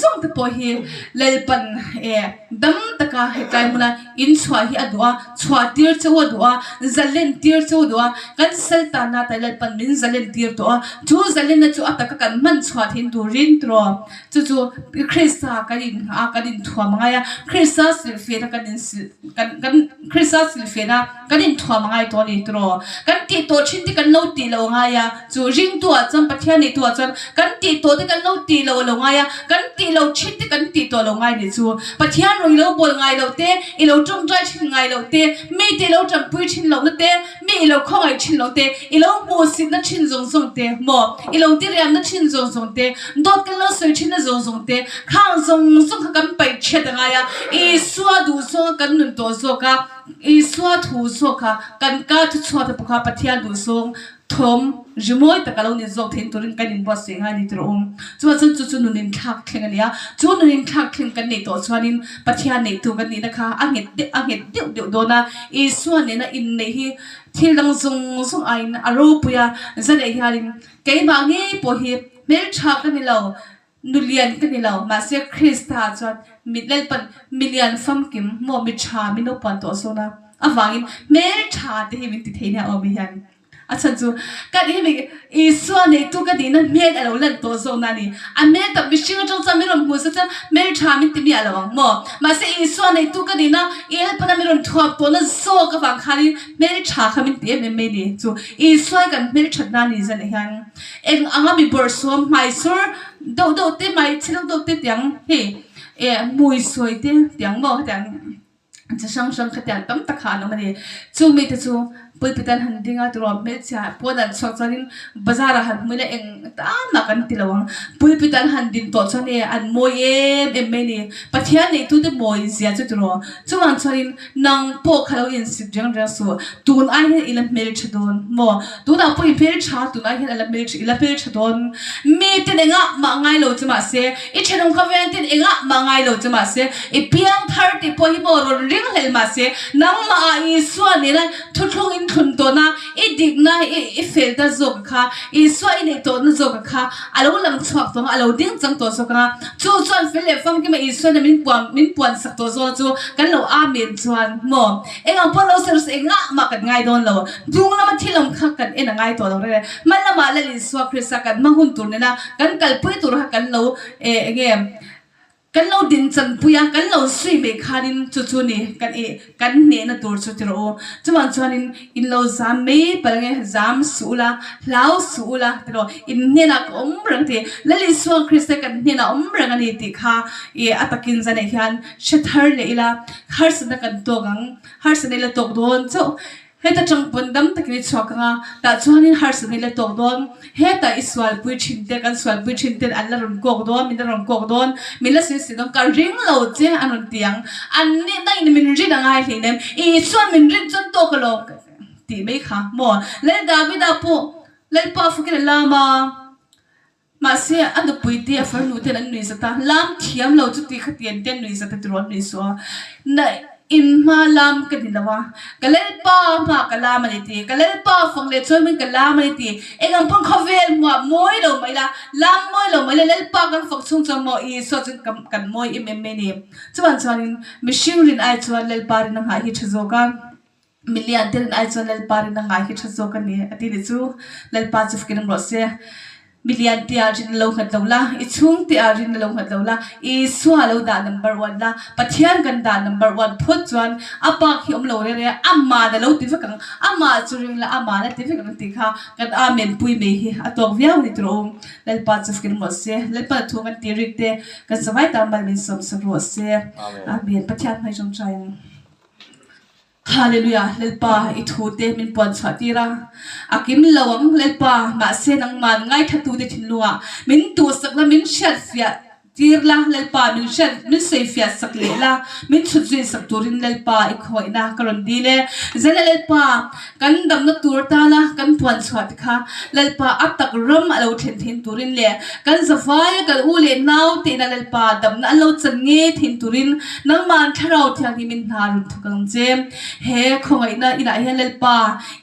zawng te pawh hi Lalpan eh dam taka hetlai hmuna In chhuah hi a duh a, chhuah tir cheu a duh a, zalen tir cheu a duh a, kan sal tanna tai Lalpan min zalen tir tawh a, chu zalenna chu a taka kan hman chhuah thin turin tiraw chu chu Krista kan inngah a, kan inthuam a ngai a, Krista silhfehna kan insilh kan kan Krista silhfehna kan inthuam a ngai tawh a ni tiraw. Kan tih tawh thin te kan lo tih loh a ngai a, chu ringtu ah chuan Pathian neitu ah chuan kan tih tawh te kan lo tih loh a lo ngai a, kan tih loh thin te kan tih tawh lo ngai nih chu. Pathian rawn i lo bawl ngai loh te, i lo tawngtai thin ngai loh te, mite i lo tanpui thin lohna te, mi i lo khawngaih thin loh te, i lo hmuhsitna thin zawng zawng te, maw i lo tiriamna thin zawng zawng te, dawt kan lo sawi thinna zawng zawng te, khang zawng zawng kha kan paih chhiat a ngai a, Isua duhzawnga kan nun tawh zawk a, Isua thu zawk kha kan ka thuchhuat a pawh kha Pathian duhzawng Thawm rimawi tak a lo ni zawk theih turin kan inbuatsaih ngai ni tirh um. Chuvang chuan chu chu nun inthlak thleng a ni a, chu nun inthlak thleng kan neih tawh chuanin Pathian neihtu kan nihna kha a nghet deuh a nghet deuh deuh dawn a, Isua nena inneih hi thil dang zawng zawng aiin a ropui a, zaneh hianin keimah ngei pawh hi hmeltha ka ni lo, nulian ka ni lo, mahse Krista chuan mi Lalpan milian famkim maw mi tha min lo puan tawh zawn a, avangin hmeltha te hi min ti thei nia awm hian. A chhan chu, Ka nih hi Isua neitu ka nihna hmel a lo lan tawh zawkna a ni. A hmel tak mihring atang chuan min rawn hmu sa chuan hmel tha min ti miah lo ang maw? Mahse Isua neitu ka nihna i Lalpana min rawn thuap tawhna zawk avang khanin hmel tha kha min ti em em mai a ni. Chu Isua hi kan hmel thatna a ni zanah hian eng anga mi bawrhsawm hmaisur deuh deuh te, hmaichhe deuh deuh te tiang hei eh hmui sawi te tiang maw hetiang. Chi hrang hrang khatiang tam tak kha an awm a ni. Chu mite chu pulpit an han ding a, turaw hmelchhia pawn an chhuak chuanin bazar ah han hmuin a eng tan mah kan ti lo ang. Pulpit an han din tawh chuan e an mawi em em mai a ni. Pathian neihtute mawi zia chu turaw. Chuvang chuanin nang pawh kha lo insit reng reng suh. Tun ai hian i la hmeltha dawn maw? Tunah pawh i hmeltha, tun ai hian a la hmeltha, i la hmeltha dawn. Miten engah mah ngai lo che mahse, i thenawm khawvel ten engah mah ngai lo che mahse, i piang thar tih pawh hi maw rawn ring hlel mahse, nangmah ah Isua nena thuthlung in thlun tawhna, i dikna, i felna zawk kha, Isua i neih tawhna zawk kha a lo lang chhuak tawh ang a, a lo ding chang tawh zawk ang a. Chu chuan fel leh famkima Isua nen min puan, min puan sak tawh zawk chu kan lo amen chuan maw? Eng ang pawh lo sawi rawh se, engah mah kan ngai dawn lo. Dung lama thil awm kha kan en a ngai tawh lo reng e. Hma lamah Lal Isua Krista kan hma hun tur nena kan kalpui tur kha kan lo eh eng nge kan lo din chanpui a, kan lo zui mai khanin chu chu ni kan ih kan hnehna tur chu ti rawh u. Chuvang chuanin in lo zam mai palh nge zam suh ula, hlau suh ula ti rawh. In hnenah ka awm reng ti. Lal Isua Krista kan hnenah awm reng a ni tih kha ih a takin zanah hian hre thar leh ila harsatna kan tawk ang, harsatna ila tawk dawn chauh. Heta tang pawn dam takin i chhuak ang a, tah chuanin harsatna ila tawk dawn. Heta i sualpui thin te, kan sualpui thin ten an la rawn kawk dawn, min la rawn kawk dawn, min la sawi sawi dawn, ka ring lo che an rawn ti ang. An nihna in min rin a ngai hleinem, i chuan min rin chuan tawk alawm tih mai kha maw. Lal Davida pawh Lalpa fakin a lam a. Mahse, a nupui te, a farnu ten an nuih zat a, lam thiam lo chu ti khatian te an nuih zat a tiraw an nuih suh a. Na in hma lam ka ni lo a, ka Lalpa hma ka lam a ni ti, ka Lalpa fak leh chuan ka lam a ni ti, eng ang pawn khawvel hmuah mawi lo mai la, lam mawi lo mai la, Lalpa kan fak chhung chuan maw Isua chuan kan mawi em em mai a ni. Chuvang chuanin mihring rin ai chuan Lalpa rin a nghah hi tha zawk a. Milian te rin ai chuan Lalpa rin a ngai hi tha zawk a ni a ti ni chu Lalpa chu fakin awm rawh se. Milian te ah rin a lo nghat lo la, i chhung te ah rin a lo nghat lo la, Isua lo dah number one la, Pathian kan dah number one phawt chuan a bak hi awm lo reng reng a, Aman a lo ti vek ang, Amah chu ring la, Aman a ti vek ang tih kha kan Amen pui mai hi a tawk viau a ni tawh rawh u. Lalpa chu fakin awm rawh se. Lalpa thu kan ti rik te kan zavai tan mal min sawm sak rawh se. Amen. Pathian hmai tawngtai ang. Hallelujah Lalpa i thu te min puan chhuah tir a, a kim lo ang Lalpa mahse nangman ngaithlatute thinlungah min tuhsak la min hriatfiah Tir la, Lalpa min hriat, min sawifiah sak leh la, min chhut zui sak turin Lalpa i khawihna ka rawn dil e. Zela Lalpa, kan damna tur tana kan puan chhuah te kha Lalpa a tak ram a lo thlen thin turin leh kan zavaia kan u leh nau te ina Lalpa damna an lo chan ngei thin turin nangmah Thlarau Thianghlim in hna rawn thawk ang che. He khawngaihna inah hian Lalpa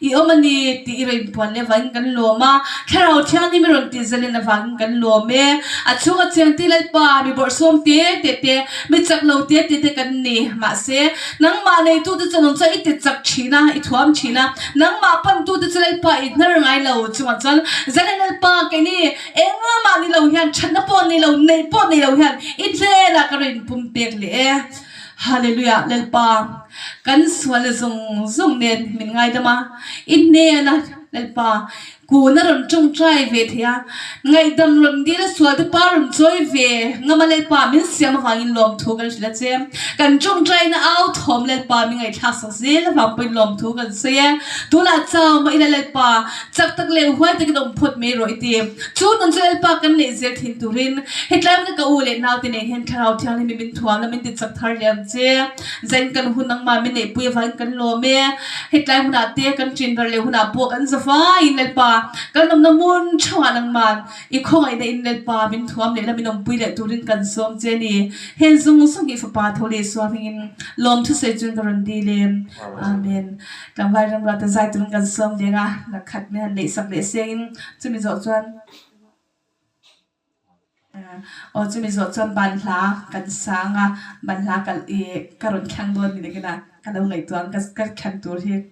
I awm a ni tih i rawn inpuan leh avangin kan lawm a, Thlarau Thianghlim i rawn tih zalen avangin kan lawm e. A chhunga cheng te Lalpa, mi bawrhsawm te te te, mi chak lo te te te kan ni. Mahse, nangmah neitute chu nung chuan i ti chak thin a, i thuam thin a, nangmah pantute chu Lalpa i hnar ngai lo. Chungah chuan zalen Lalpa keini engmah ni lo hian, thatna pawh nei lo, neih pawh nei lo hian i hnenah ka rawn inpumpek leh e. Hallelujah Lalpa kan sualna zawng zawng nen min ngaidam a, i hnena Lalpa kun a rawn tawngtai ve thei a, ngaihdam rawn dil a sual te pa rawn chawi ve ngam a Lalpa min siam avangin lawmthu kan hrilh a che. Kan tawngtaina au thawm Lalpa min ngaihthlak sak zel avang pawhin lawmthu kan sawi e. Tunah chau mah ila Lalpa chak tak leh huai takin awm phawt mai rawh i ti. Chu nun chu Lalpa kan neih zel thin turin hetlai hmuna ka u leh naute nen hian Thlarau Thianghlim hi min thuam la, min ti chak thar leh ang che. Zain kan hun nangmah min neihpui avangin kan lawm e. Hetlai hunah te kan ṭin ral leh hunah pawh kan za vaiin Lalpa kan awmna hmun theuhah nangmah i khawngaihna in Lalpa min thuam leh la min awmpui leh turin kan sawm che a ni. Heng zawng zawng hi Fapa tho leh Isua hmingin lawmthu sawi chuan ka rawn dil e. Amen. Tlangval ramruata zai turin kan sawm leng a, lakhat min han neihsak leh sengin chumi zawh chuan aw chumi zawh chuan banhla kan sang a, banhla kal ih ka rawn thlang dawn ni nakin a ka lo ngaihtuah ang ka thlan tur hi.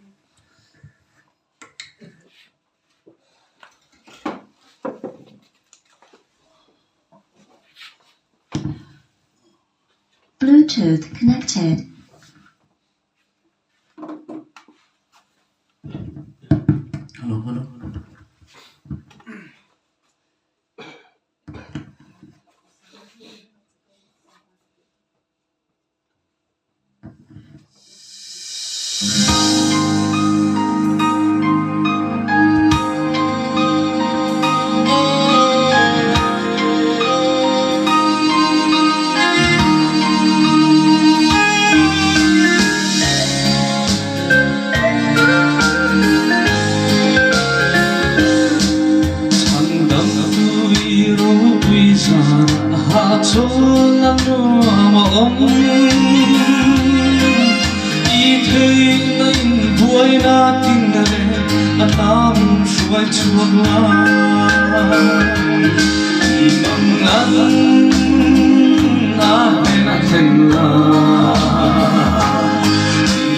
Bluetooth connected. Hello hello. Chhandamtu i ropui zan hahchawl a nuam a awm. I theihna in buaina tin leh a tam hruai chhuak la. I mangan a hnen a thleng la.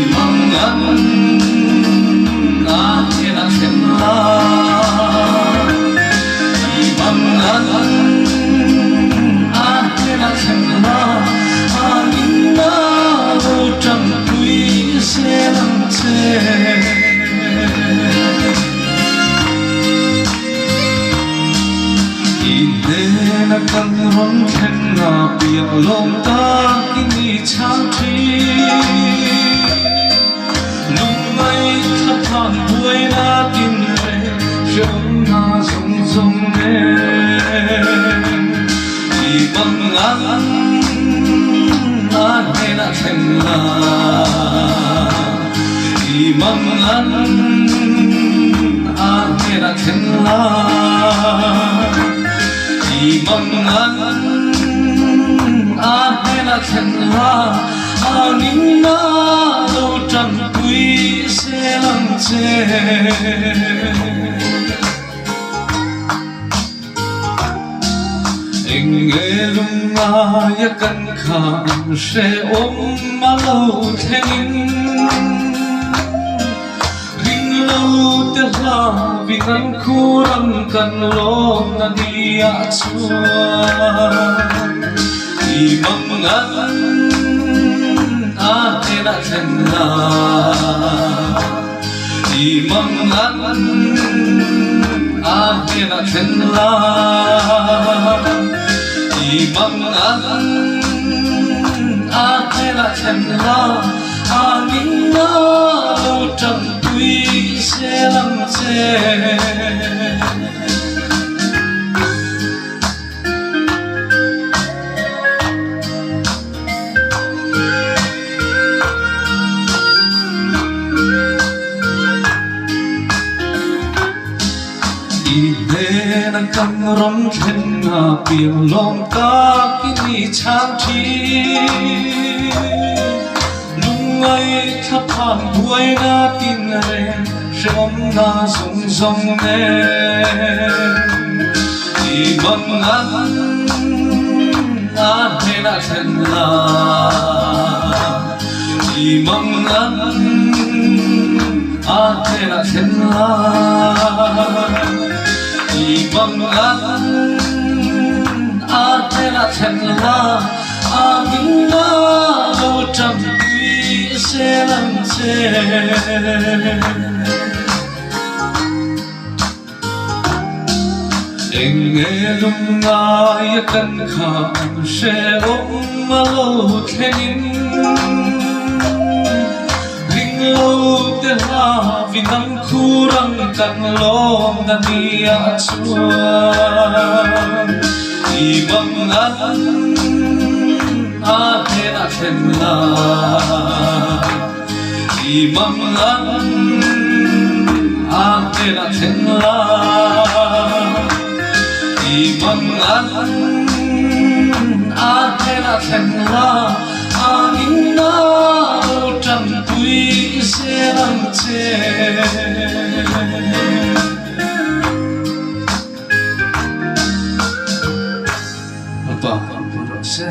I mangan a hnen a thleng la. I mangan a hnen a thleng la. A nihna lo ṭanpui zel ang che. I hnena kan rawn thleng a piah lawm takin i chhang thin. Lungngaihthla phan buaina tin leh hreawmna zawng zawng nen. I mangan a hnenah thleng la. I mangan a hnenah thleng la. I mangan a hnenah thleng la. A ningna lo ṭanpui zel ang che. Eng nge lungngaia kan khan hrehawm a lo thlengin Ring lo te hlauin an khur ang kan lawmna ni ah chuan I mangan a hnenah thlen la. I mangan a hnenah thlen la. I mangan a hnenah thlen la. A ningna. Hnena kan ram thlenna piang lawm takin i chhang thin. Lungngai thlaphan buaina tin reng hrehawmna zawng zawng nen i mangan a hnenah thlen la. I mangan a hnenah thlen la. I mangan a hnenah thlen la. A minna lo ṭanpui zel ang che. Eng nge lungngai a kan kha an hrehawm a lo thlengin Ring lo te hla vinang khur ang kan lawm na nia chuan I mangan a hnenah thlen la. I mangan a hnenah thlen la. I mangan a hnenah thlen la. A inna lo ṭanpui zel ang che. Lalpa, kan pui rawh se.